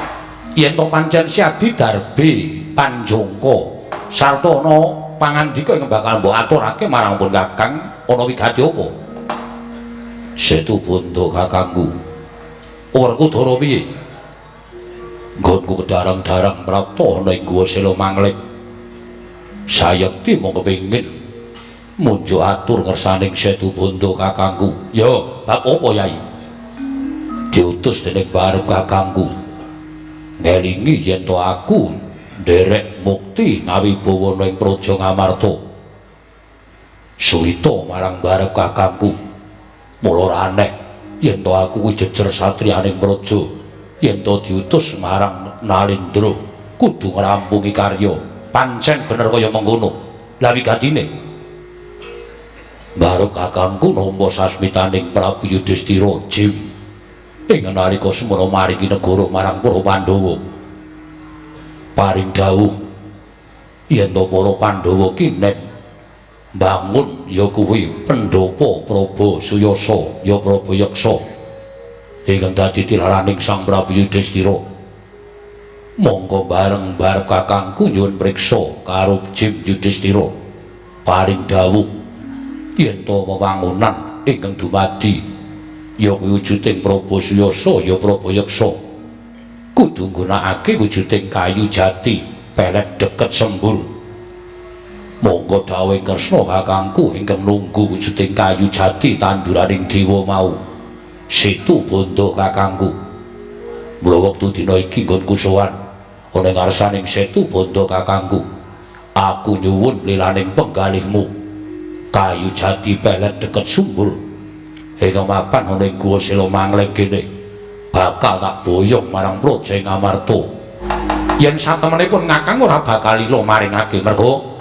Yen to pancen Siadi darbe panjangka sarta ana pangandika ingkang bakal mbok aturake marang pun Kakang, ana wigati apa? Setu Bondo kakangku. Werkudara piye? Nggonku kedarang-darang prapta ana ing Guwa Sela Mangling. Sayekti mung kepengin munjuk atur ngersaning Setu Bondo kakangku. Ya, bab apa Yai? Diutus dening barep kakangku. Ngelingi yen to aku nderek mukti ngawibawa ana ing Praja Ngamarta. Suwita marang barep kakangku. Mula ora aneh yen to aku kuwi jejer satriyaning praja. Yen to diutus marang Nalendra kudu ngrampungi karya. Pancen bener kaya mengkono. Lah wigatine barep kakangku nampa sasmitaning Prabu Yudhistira Jim ing nalika semana maringi negara marang para Pandhawa. Paring dawuh yen to para Pandhawa kinen mbangun ya kuwi pendhapa Prabu Suyasa ya Prabu Yaksa ingkang dadi tilaraning Sang Prabu Yudhistira. Monggo bareng barep kakangku nyuwun priksa karo Jim Yudhistira. Paring dawuh yen to wewangunan ingkang dumadi ya kuwi wujuding Prabu Suyasa ya Prabu Yaksa kudu nggunakake wujuding kayu jati pelet deket sembur. Monggo dawuh Kresna kakangku ingkang nunggu wujuding kayu jati tanduraning dewa mau. Setu Bondo kakangku. Mula wektu dina iki nggonku sowan ana ngarsaning Setu Bondo kakangku. Aku nyuwun lilaning penggalihmu kayu jati pelet deket sumbur ingkang mapan ana ing Guwa Sela Mangling kene bakal tak boyong marang Praja Ngamarta. Yen satemenipun Kakang ora bakal lila maringake merga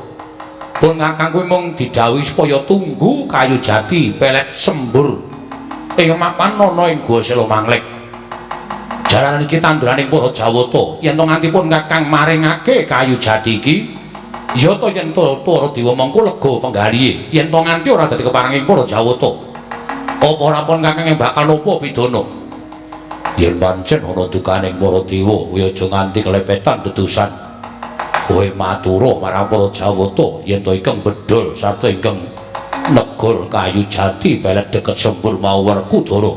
pun Kakang kuwi mung didhawuhi supaya tunggu kayu jati pelet sembur ingkang mapan ana ing Guwa Sela Mangling. Jalaran iki tanduraning para Jawata. Yen to nganti pun Kakang maringake kayu jati iki ya to yen to para dewa mengko lega penggalihe. Yen to nganti ora dadi keparenging para Jawata, apa ora pun Kakang bakal nampa pidana? Yen pancen ana dukaning para dewa, kowe aja nganti kelepetan dedusan. Kowe matura marang para Jawata yen to ingkang bedhol sarta ingkang negur kayu jati pelet deket sembur mau Werkudara.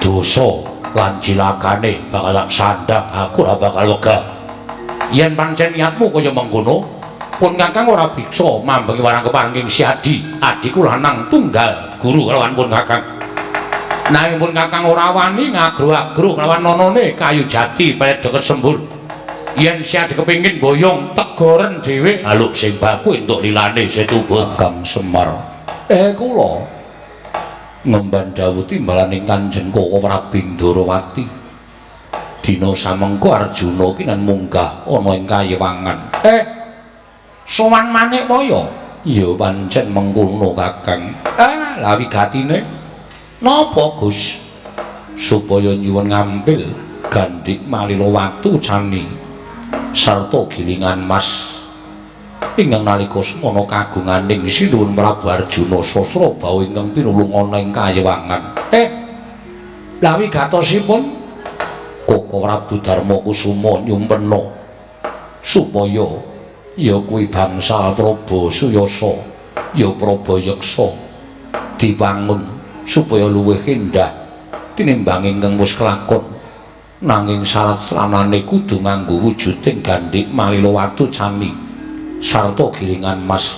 Dosa lan cilakane bakal tak sandang, aku ora bakal wegah. Yen pancen niatmu kaya mengkono, pun Kakang ora bisa mambengi warang keparenging Si Adi, adhiku lanang tunggal guru kelawan pun Kakang. Nanging pun Kakang ora wani ngagro-agro kelawan nonone kayu jati pelet deket sembur. Yen Si Adi kepengin boyong tegoren dhewe, haluk sing baku entuk lilane Setu Bondo. Kakang Semar, kula ngemban dawuh timbalaning Kanjeng Koko Prabu Ndorowati. Dina samengko Arjuna kinan munggah ana ing kayewangan. Sowan manik waya? Ya pancen mengkono Kakang. Lah wigatine napa Gus? Supaya nyuwun ngampil gandhik malila watu cani sarta gilingan mas ingkang nalika semana kagunganing Sinuwun Prabu Arjuna Sasrabahu ingkang pinulung ana ing kayewangan. Lah wigatosipun Koko Prabu Darma Kusuma nyumpena supaya ya kuwi bangsal Prabu Suyasa ya Prabu Yaksa dibangun supaya luwih endah tinimbang ingkang wis kelakon. Nanging syarat sranane kudu nganggo wujuding gandhik malila watu cani sarta gilingan mas.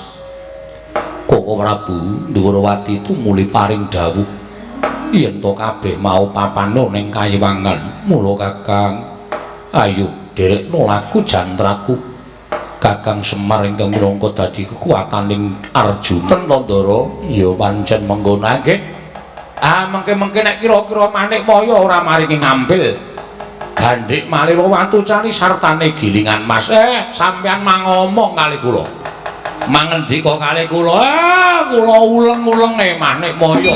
Koko Prabu Ndhurawati tumuli paring dawuh yen to kabeh mau papano ning kayiwangan. Mula Kakang ayo derekno laku jantraku. Kakang Semar ingkang minangka dadi kekuataning Arjuna. Ndara ya pancen mengkono nggih. Ah mengke-mengke nek kira-kira Manikmaya ora maringi ngambil gandhik malila watu cani sartane gilingan mas. Sampeyan mangomong kali kula. Mangendika kali kula. Kula uleng-ulenge Manikmaya.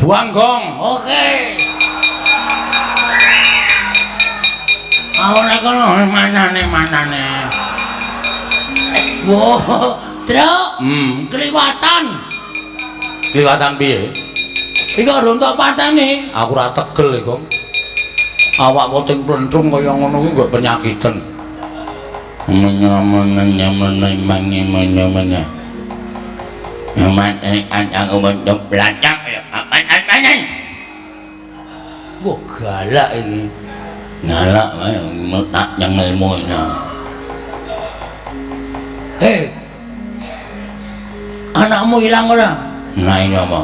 Buang gong. Oke. Aku nek kono manane. Wah, Truk. Kliwatan. Kliwatan piye? Iki rontok patene. Aku ora tegel iki, Gong. Awak kok ting plentrung kaya ngono kuwi nggo penyakiten. Wah, galak iki. Galak wae tak nyengelmu. Hei. Anakmu ilang ora? Nah ini apa?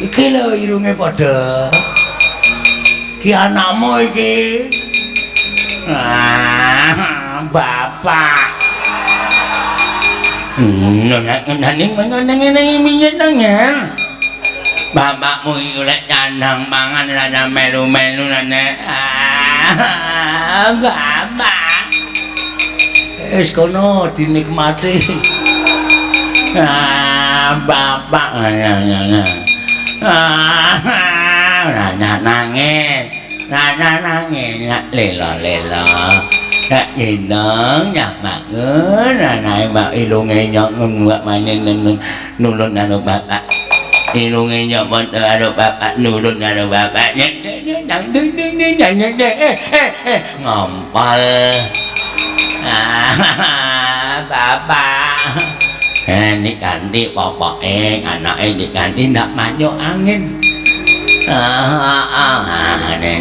Iki lho irunge padha. Ki anakmu iki. Ah, bapak. Bapakmu iku lek nyandang pangan ora melu-melu nek. Ah, bapak. Wis kono dinikmati. Ah, bapak. Ah, nangis. Nangis lela-lela. Nek jeneng nyamangen anake mbak ilunge nyok mbak manen nulun karo bapak. Ilunge nyok padha karo bapak nulun karo bapak. Ngompol. Bapak. Diganti popoke anake diganti ndak masuk angin.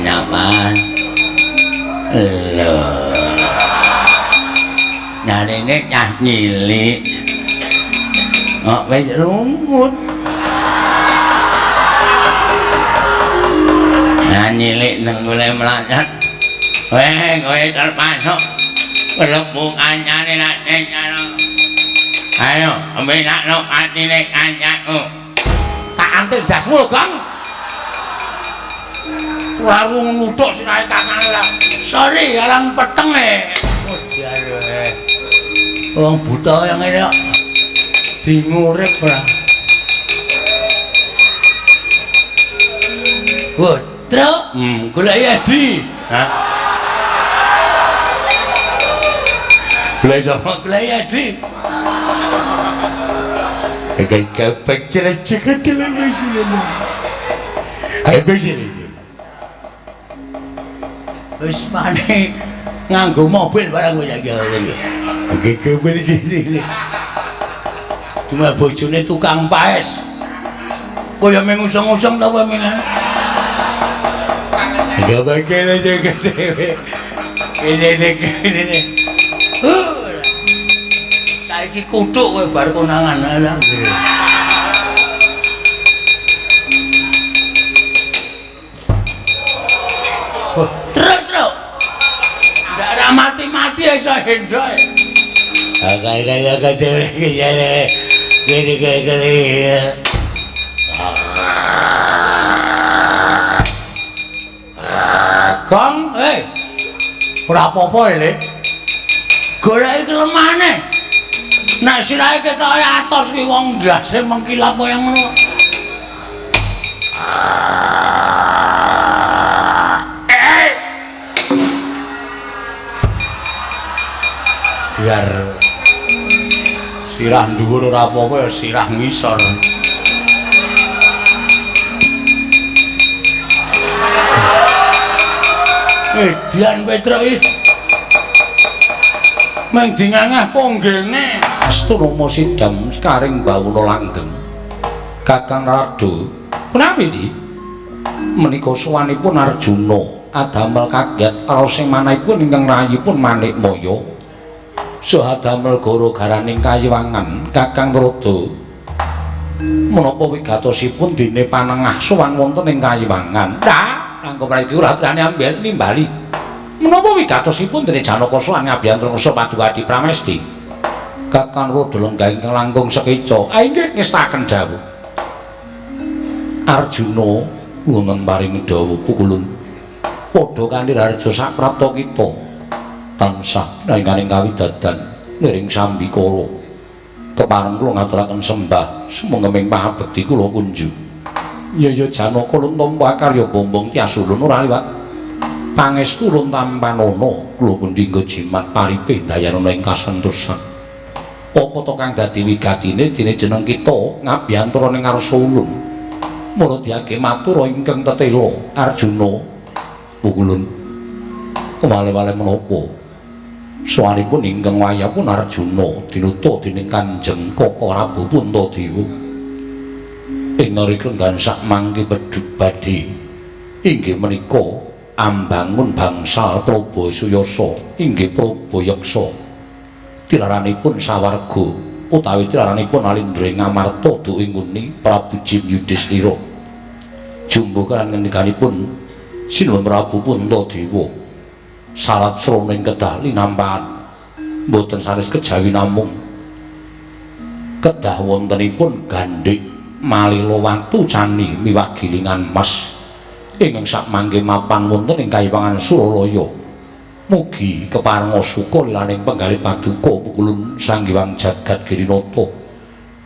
Napa? Lho. Nyarene cah cilik. Kok wis rungut. Nah cilik nang golek mlacat. Weh, kowe termasuk mlebu kancane lak nyaro. Ayo, ambilakno atine kancaku. Tak antil dasmu lho, Gong. Ora nguthuk sirahe kakane lah. Sorry, arang peteng e. Oh, jare. Wong buta yang ngene kok dingurip ora. Wah, Truk, golek Edi. Hah? Golek sapa? Golek Edi. Wis mane nganggo mobil barang kowe saiki. Cuma bojone tukang paes. Kowe ya mung usung-usung ta kowe minan. Saiki kuthuk kowe bar konangan. Terus lho. Ndak ora mati-mati iso hendho. Gong, ora apa-apa le. Goleki kelemahane. Nek sirahe ketoke atos ki wong ndase mengkilap kaya ngono. Biar sirah dhuwur ora apa-apa ya sirah ngisor. Edan Petruk iki. Meng dingangah ponggene. Astunama sidam sekaring bawuna langgeng. Kakang Narada, punawi iki? Menika sowanipun Arjuna adamel kaget raos manahipun ingkang rayipun Manikmaya. Saha damel gara-garaning kayiwangan Kakang Narada. Menapa wigatosipun dene panengah sowan wonten ing kayiwangan? Nah, langkung mriki ora trane amben nimbali. Menapa wigatosipun dene Janaka sowan ngabiyantara kersa Paduka Adi Pramesti? Kakang Narada lenggah ingkang langkung sekeca. Ah inggih ngestaken dawuh. Arjuna wonten paring dawuh pukulun. Padha kanthi raharja saprapta kita tansah nalikaning kawidadan niring sambikala. Kepareng kula ngaturaken sembah sumengkeming pangabekti kula kunju. Ya ya Janaka lun tampa karya bombong tias ulun ora liwat. Pangestu lun tampanana kula pundi nggo jimat paripe dayanana ing kasentosan. Apa to kang dadi wigatine dene jeneng kita ngabiyantara ning ngarsa ulun. Mula diage matur ingkang tetela Arjuna pukulun. Kewale-wale menapa? Sowanipun ingkang wayahipun Arjuna dinuta dening Kanjeng Kaka Prabu Puntadewa. Ing nalika sak mangke bedhug badhe inggih menika ambangun bangsal Prabu Suyasa inggih Prabu Yaksa. Tilaranipun sawarga utawi tilaranipun Alindra Ngamarta duwe nguni Prabu Jim Yudhistira. Jumbuh karan ngendikanipun Sinuwun Prabu Puntadewa. Syarat sroning kedah linampahan mboten sanes kejawi namung kedah wontenipun gandhik malila watu cani miwah gilingan mas ingkang sakmangke mapan wonten ing kayiwangan Suralaya. Mugi keparenga suka lilaning penggalih paduka pukulun Sang Hyang Jagat Girinata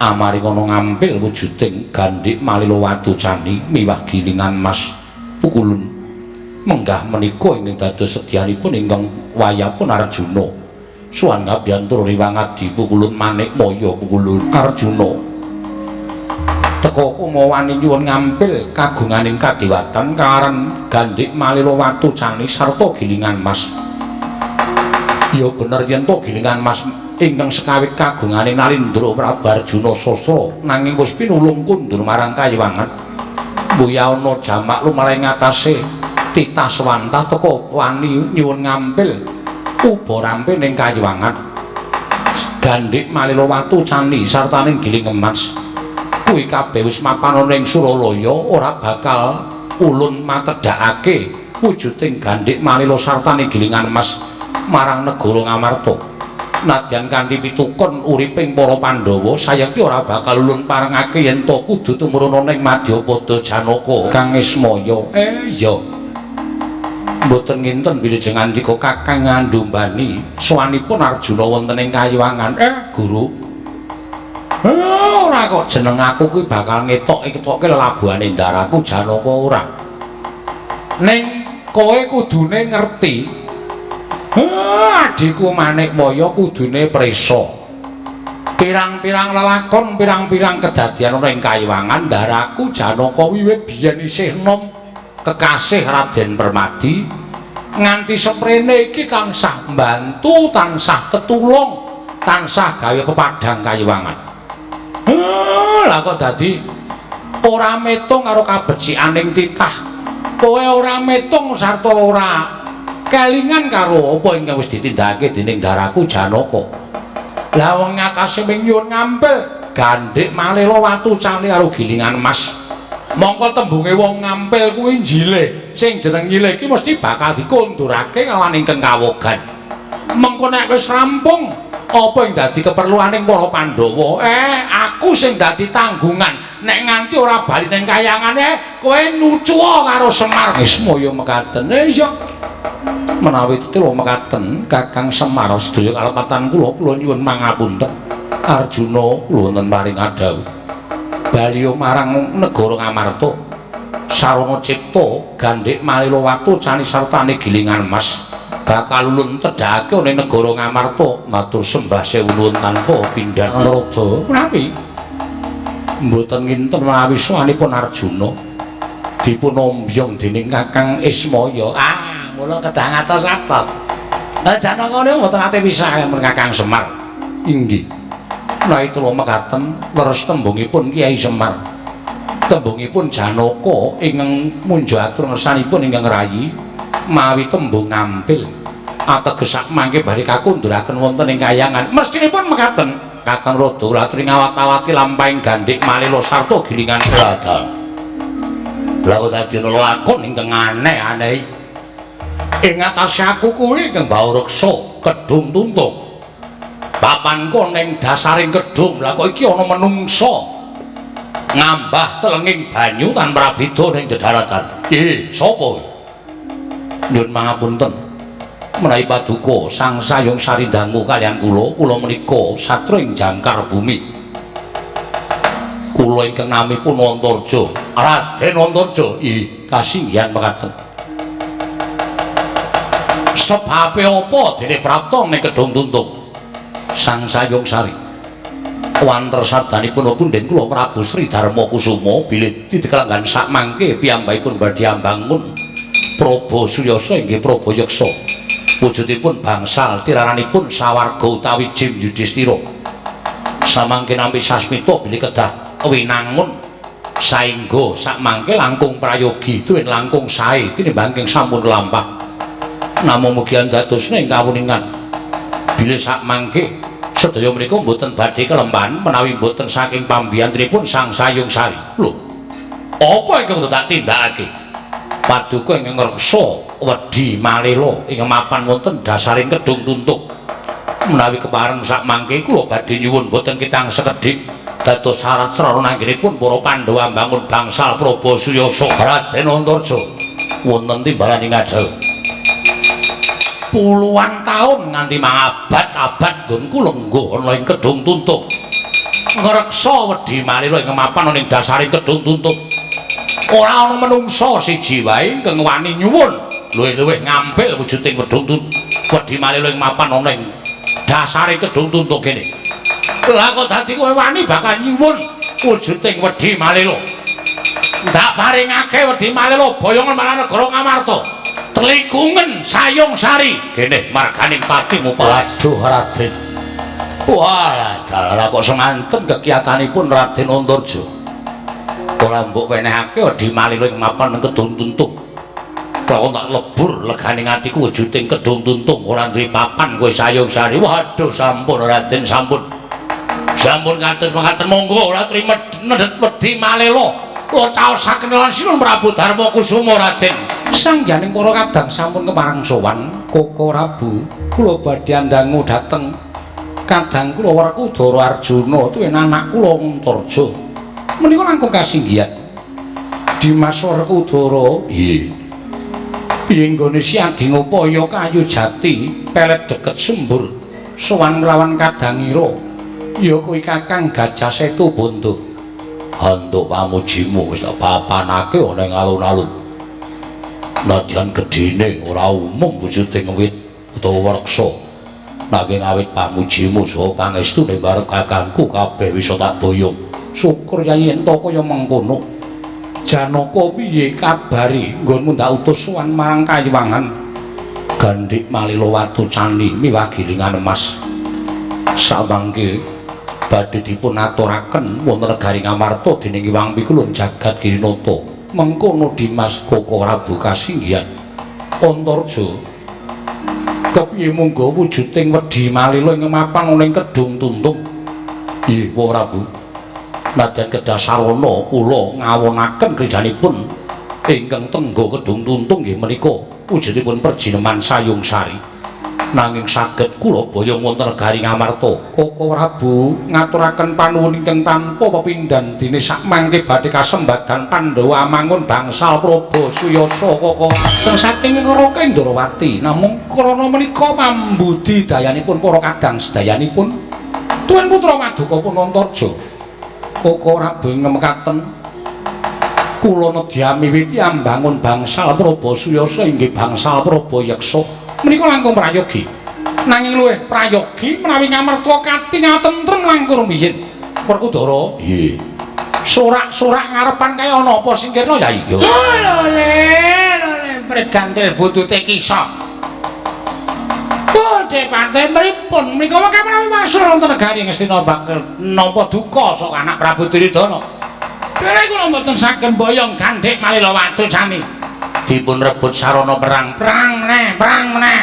amaringana ngampil wujuding gandhik malila watu cani miwah gilingan mas pukulun. Menggah menika ingkang dados sedyanipun ingkang wayahipun Arjuna suwan ngabiyantara riwang adi pukulun Manikmaya pukulun Arjuna teka kumawani nyuwun ngampil kagunganing kadewatan karan gandhik malila watu cani sarta gilingan mas. Ya bener yen to gilingan mas ingkang sekawit kagungane Nalindra Prabu Arjuna Sastra nanging wis pinulung kundur marang kayiwangan. Mbuya ana jamak lumaring ngatasé titah swantah teka wani nyuwun ngampil uba rampe ning kayiwangan. Gandhik malila watu cani sartaning giling emas kuwi kabeh wis mapan ana ing Suralaya ora bakal ulun matedhakake wujuding gandhik malila sartaning gilingan emas marang negara Ngamarta. Nadyan kanthi pitukon uriping para Pandhawa sayekti ora bakal ulun parengake yen to kudu tumurun ning Madyapada Janaka Kang Ismaya. Iya mboten nginten bilih ngandika Kakang ngandhumbani sowanipun Arjuna wonten ing kayiwangan. Guru, ora kok jeneng aku kuwi bakal ngetok-ngetokke lelabuhane ndaraku Janaka ora. Ning kowe kudune ngerti. Adhiku Manikmaya kudune prisa. Pirang-pirang lelakon, pirang-pirang kedadian ana ing kayiwangan ndaraku Janaka wiwit biyen isih nom kekasih Raden Permadi nganti seprene iki tansah mbantu, tansah tetulung, tansah gawe pepadhang kayiwangan. Lah kok dadi ora metung karo kabecikaning titah. Kowe ora metung sarta ora kelingan karo apa ingkang wis ditindakake dening ndaraku Janaka. Lah wong ngatasé ming nyuwun ngampil gandhik malila watu cani karo gilingan emas. Mongko tembunge wong ngampil kuwi njile, sing jeneng nyile iki mesti bakal dikondurake lawan ingkang kawogan. Mengko nek wis rampung apa ing dadi keperluaning para Pandhawa, aku sing dadi tanggungan. Nek nganti ora bali ning kayangane, kowe nucuwa karo Semar. Ismaya mekaten. Iya. Menawi tetela mekaten Kakang Semar sedaya kalepatan kula, kula nyuwun mangapunten. Arjuna kula wonten paring adhawuh. Baliya marang negara Ngamarta. Sarana cipta gandhik malila watu cani sartane gilingan mas bakal ulun tedhakake ning negara Ngamarta. Matur sembah sewu nuwun tanpa pindhan Narada. Menawi mboten nginten menawi sowanipun Arjuna dipun ombyong dening Kakang Ismaya. Ah, Kula kedah ngatos-atos. Lah Janaka niku mboten ate pisah kaliyan Kakang Semar. Inggih. Menawi kula mekaten leres tembungipun Kyai Semar. Tembungipun Janaka ingkang munjo atur ngersanipun ingkang rayi mawi tembung ngampil. Ateges sak mangke bari kakundhuraken wonten ing kayangan. Mestinipun mekaten. Kakang Rada latri ngawat-awati lampahing gandhik malila sarta gilingan Rada. Lah kok dadi ana lakon ingkang aneh-aneh. Ing atase aku kuwi ingkang baureksa Kedung Tuntung. Papanku ning dasaring kedung. Lah kok iki ana menungsa ngambah telenging banyu tanpa prabida ning dedaratan. Sapa kowe? Nyuwun pangapunten. Menawi paduka sang sayung sarindangu kaliyan kula, kula menika satra ing jangkar bumi. Kula ingkang namipun Antarja, Raden Antarja. Kasinggihan mekaten. Sebabe apa dene prapta ning Kedung Tuntung? Sang Sayung Sari. Wanter sadanipun punden kula Prabu Sri Darma Kusuma bilih ditekelanggan sak mangke piyambakipun badhe ambangun Prabu Suyasa inggih Prabu Yeksa. Wujudipun bangsal tiraranipun sawarga utawi Jim Yudhistira. Samangke nampi sasmita bilih kedah winangun saengga sak mangke langkung prayogi tuwin langkung sae tinimbang sampun lampah. Namung mugi andadosna ing kawuningan bilih sak mangke sedaya menika mboten badhe kelempan menawi mboten saking pambiyantunipun Sang Sayung Sari. Lho, apa ingkang tak tindakake? Paduka ingkang ngreksa wedi malela ing mapan wonten dasaring Kedung Tuntung. Menawi kepareng sak mangke kula badhe nyuwun boten kitang sekedhik dados syarat srana anggenipun para Pandhawa mbangun bangsal Prabu Suyasa. Raden Antarja wonten timbalan ing ajeng. Puluhan taun nganti mangabad-abad nggonku lengguh ana ing Kedung Tuntung. Ngreksa wedi malela ing mapan ana ing dasaring Kedung Tuntung. Ora ana menungsa siji wae ingkang wani nyuwun luwih-luwih ngampil wujuding Kedung Tuntung. Wedi malela ing mapan ana ing dasare Kedung Tuntung kene. Lah kok dadi kowe wani bakal nyuwun wujuding wedi malela. Ndak paringake wedi malela boyongan marang negara Ngamarta. Telikungan Sayung Sari kene marganing patimu. Waduh Raden. Wah, dalah kok semanten kekiyatanipun Raden Antarja. Ora mbok wenehake wedi malela ing mapan Kedung Tuntung. Kok tak lebur legane atiku wujuding Kedung Tuntung ora duwe papan kowe Sayung Sari. Waduh sampun Raden sampun. Sampun kados mekaten monggo ora trima nedhet wedi malela. Kula caosaken lan Sinuwun Prabu Darma Kusuma Raden. Sangyaning para kadang sampun kepareng sowan Koko Prabu, kula badhe andangu dhateng kadang kula Werkudara Arjuna tuwin anak kula Antarja. Menika langkung kasinggihan. Dimas Werkudara, nggih. Piye nggone siadi ngupaya kayu jati pelet deket sembur sowan nglawan kadangira ya kuwi Kakang Gajah Setu Bondo. Handuk pamujimu wis tak papanake ana ing alun-alun. Nadyan gedhene ora umum wujuding wit utawa reksa. Nanging awit pamujimu saha pangestune marep kakangku kabeh wis tak boyong. Syukur yai ento kaya mengkono. Janaka piye kabare nggonmu ndak utus sowan marang kayiwangan? Gandhik malila watu candi miwah gilingan emas. Samangke badhe dipun aturaken wonten negari Ngamarta dening Hyang Pikulun Jagat Girinata. Mengkono Dimas Koko Prabu kasinggihan. Antarja kepiye munggo wujuding wedi malela ing mapan ana ing Kedung Tuntung? Nggih, Prabu. Nadyan kedah sarana kula ngawonaken kridanipun ingkang tengga Kedung Tuntung nggih menika wujudipun perjineman Sayung Sari. Nanging saged kula boyong wonten negari Ngamarta. Koko Prabu ngaturaken panuwun ingkang tanpa pepindhan dene sakmangke badhe kasembadan Pandhawa mangun bangsal Prabu Suyasa Koko. Teng saking Raka Indrawati namung krana menika pambudi dayanipun para kadang sedayanipun tuwin putra paduka pun Antarja. Koko Prabu ngemekaten kula nedya miwiti ambangun bangsal Prabu Suyasa inggih bangsal Prabu Yeksa. Menika langkung prayogi. Nanging luwih prayogi menawi Ngamarta katingal tentrem langkung rumiyin. Werkudara, nggih. Sorak-sorak ngarepan kaya ana apa singkirna Yai? Lho le, lho le Emprit gantil buntute kisa. Bodhe pantai mripun menika mangke menawi wangsul wonten negari Ngastina bakal nampa duka saka anak Prabu Duryudana. Dene kula mboten saged boyong gandhik malila watu sami. Dipun rebut sarana perang, perang meneh, perang meneh.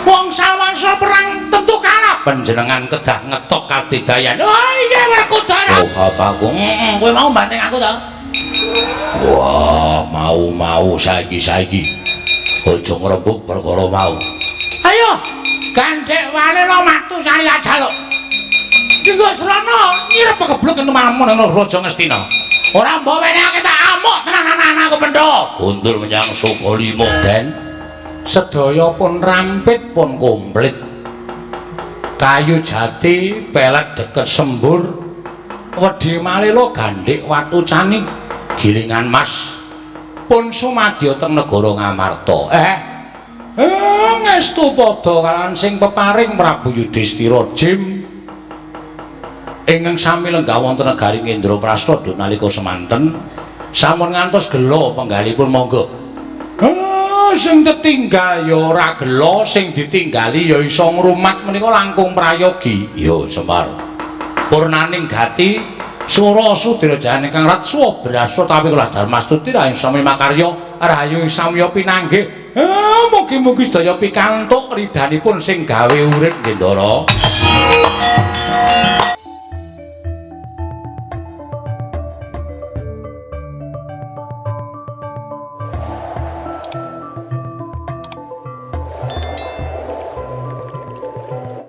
Wong sawangsul perang tentu kalah. Panjenengan kedah ngetok kadidayan. Oh iya Werkudara. Oh bapakku. Heeh, kowe mau banting aku to? Wah, mau-mau saiki-saiki. Aja ngrembug perkara mau. Ayo, gandhek walila matu sari ajaluk. Dinggo srana nyirep pegebluk entu malamun nang Raja Ngastina. Ora mbok wenehake tak amuk tenan anak-anakku pendho. Kuntul menyang Sukalima. Den sedaya pun rampit pun komplit. Kayu jati, pelet deket sembur, wedhi malila gandhik watu cani, gilingan mas pun sumadya teng negara Ngamarta. Ngestu padha kalawan sing peparing Prabu Yudhistira Jim ingkang sami lenggah wonten negari Indraprasta duk nalika semanten sampun ngantos gela penggalipun monggo. Sing tetinggal ya ora gela, sing ditinggali ya iso ngrumat menika langkung prayogi. Ya Semar. Purnaning gati swara sudirajane kang ratsuwa brasa tapi kula Darmastuti rahayu sami makarya rahayu samya pinanggih. Mugi-mugi sedaya pikantuk ridhanipun sing gawe urip nggih Ndara.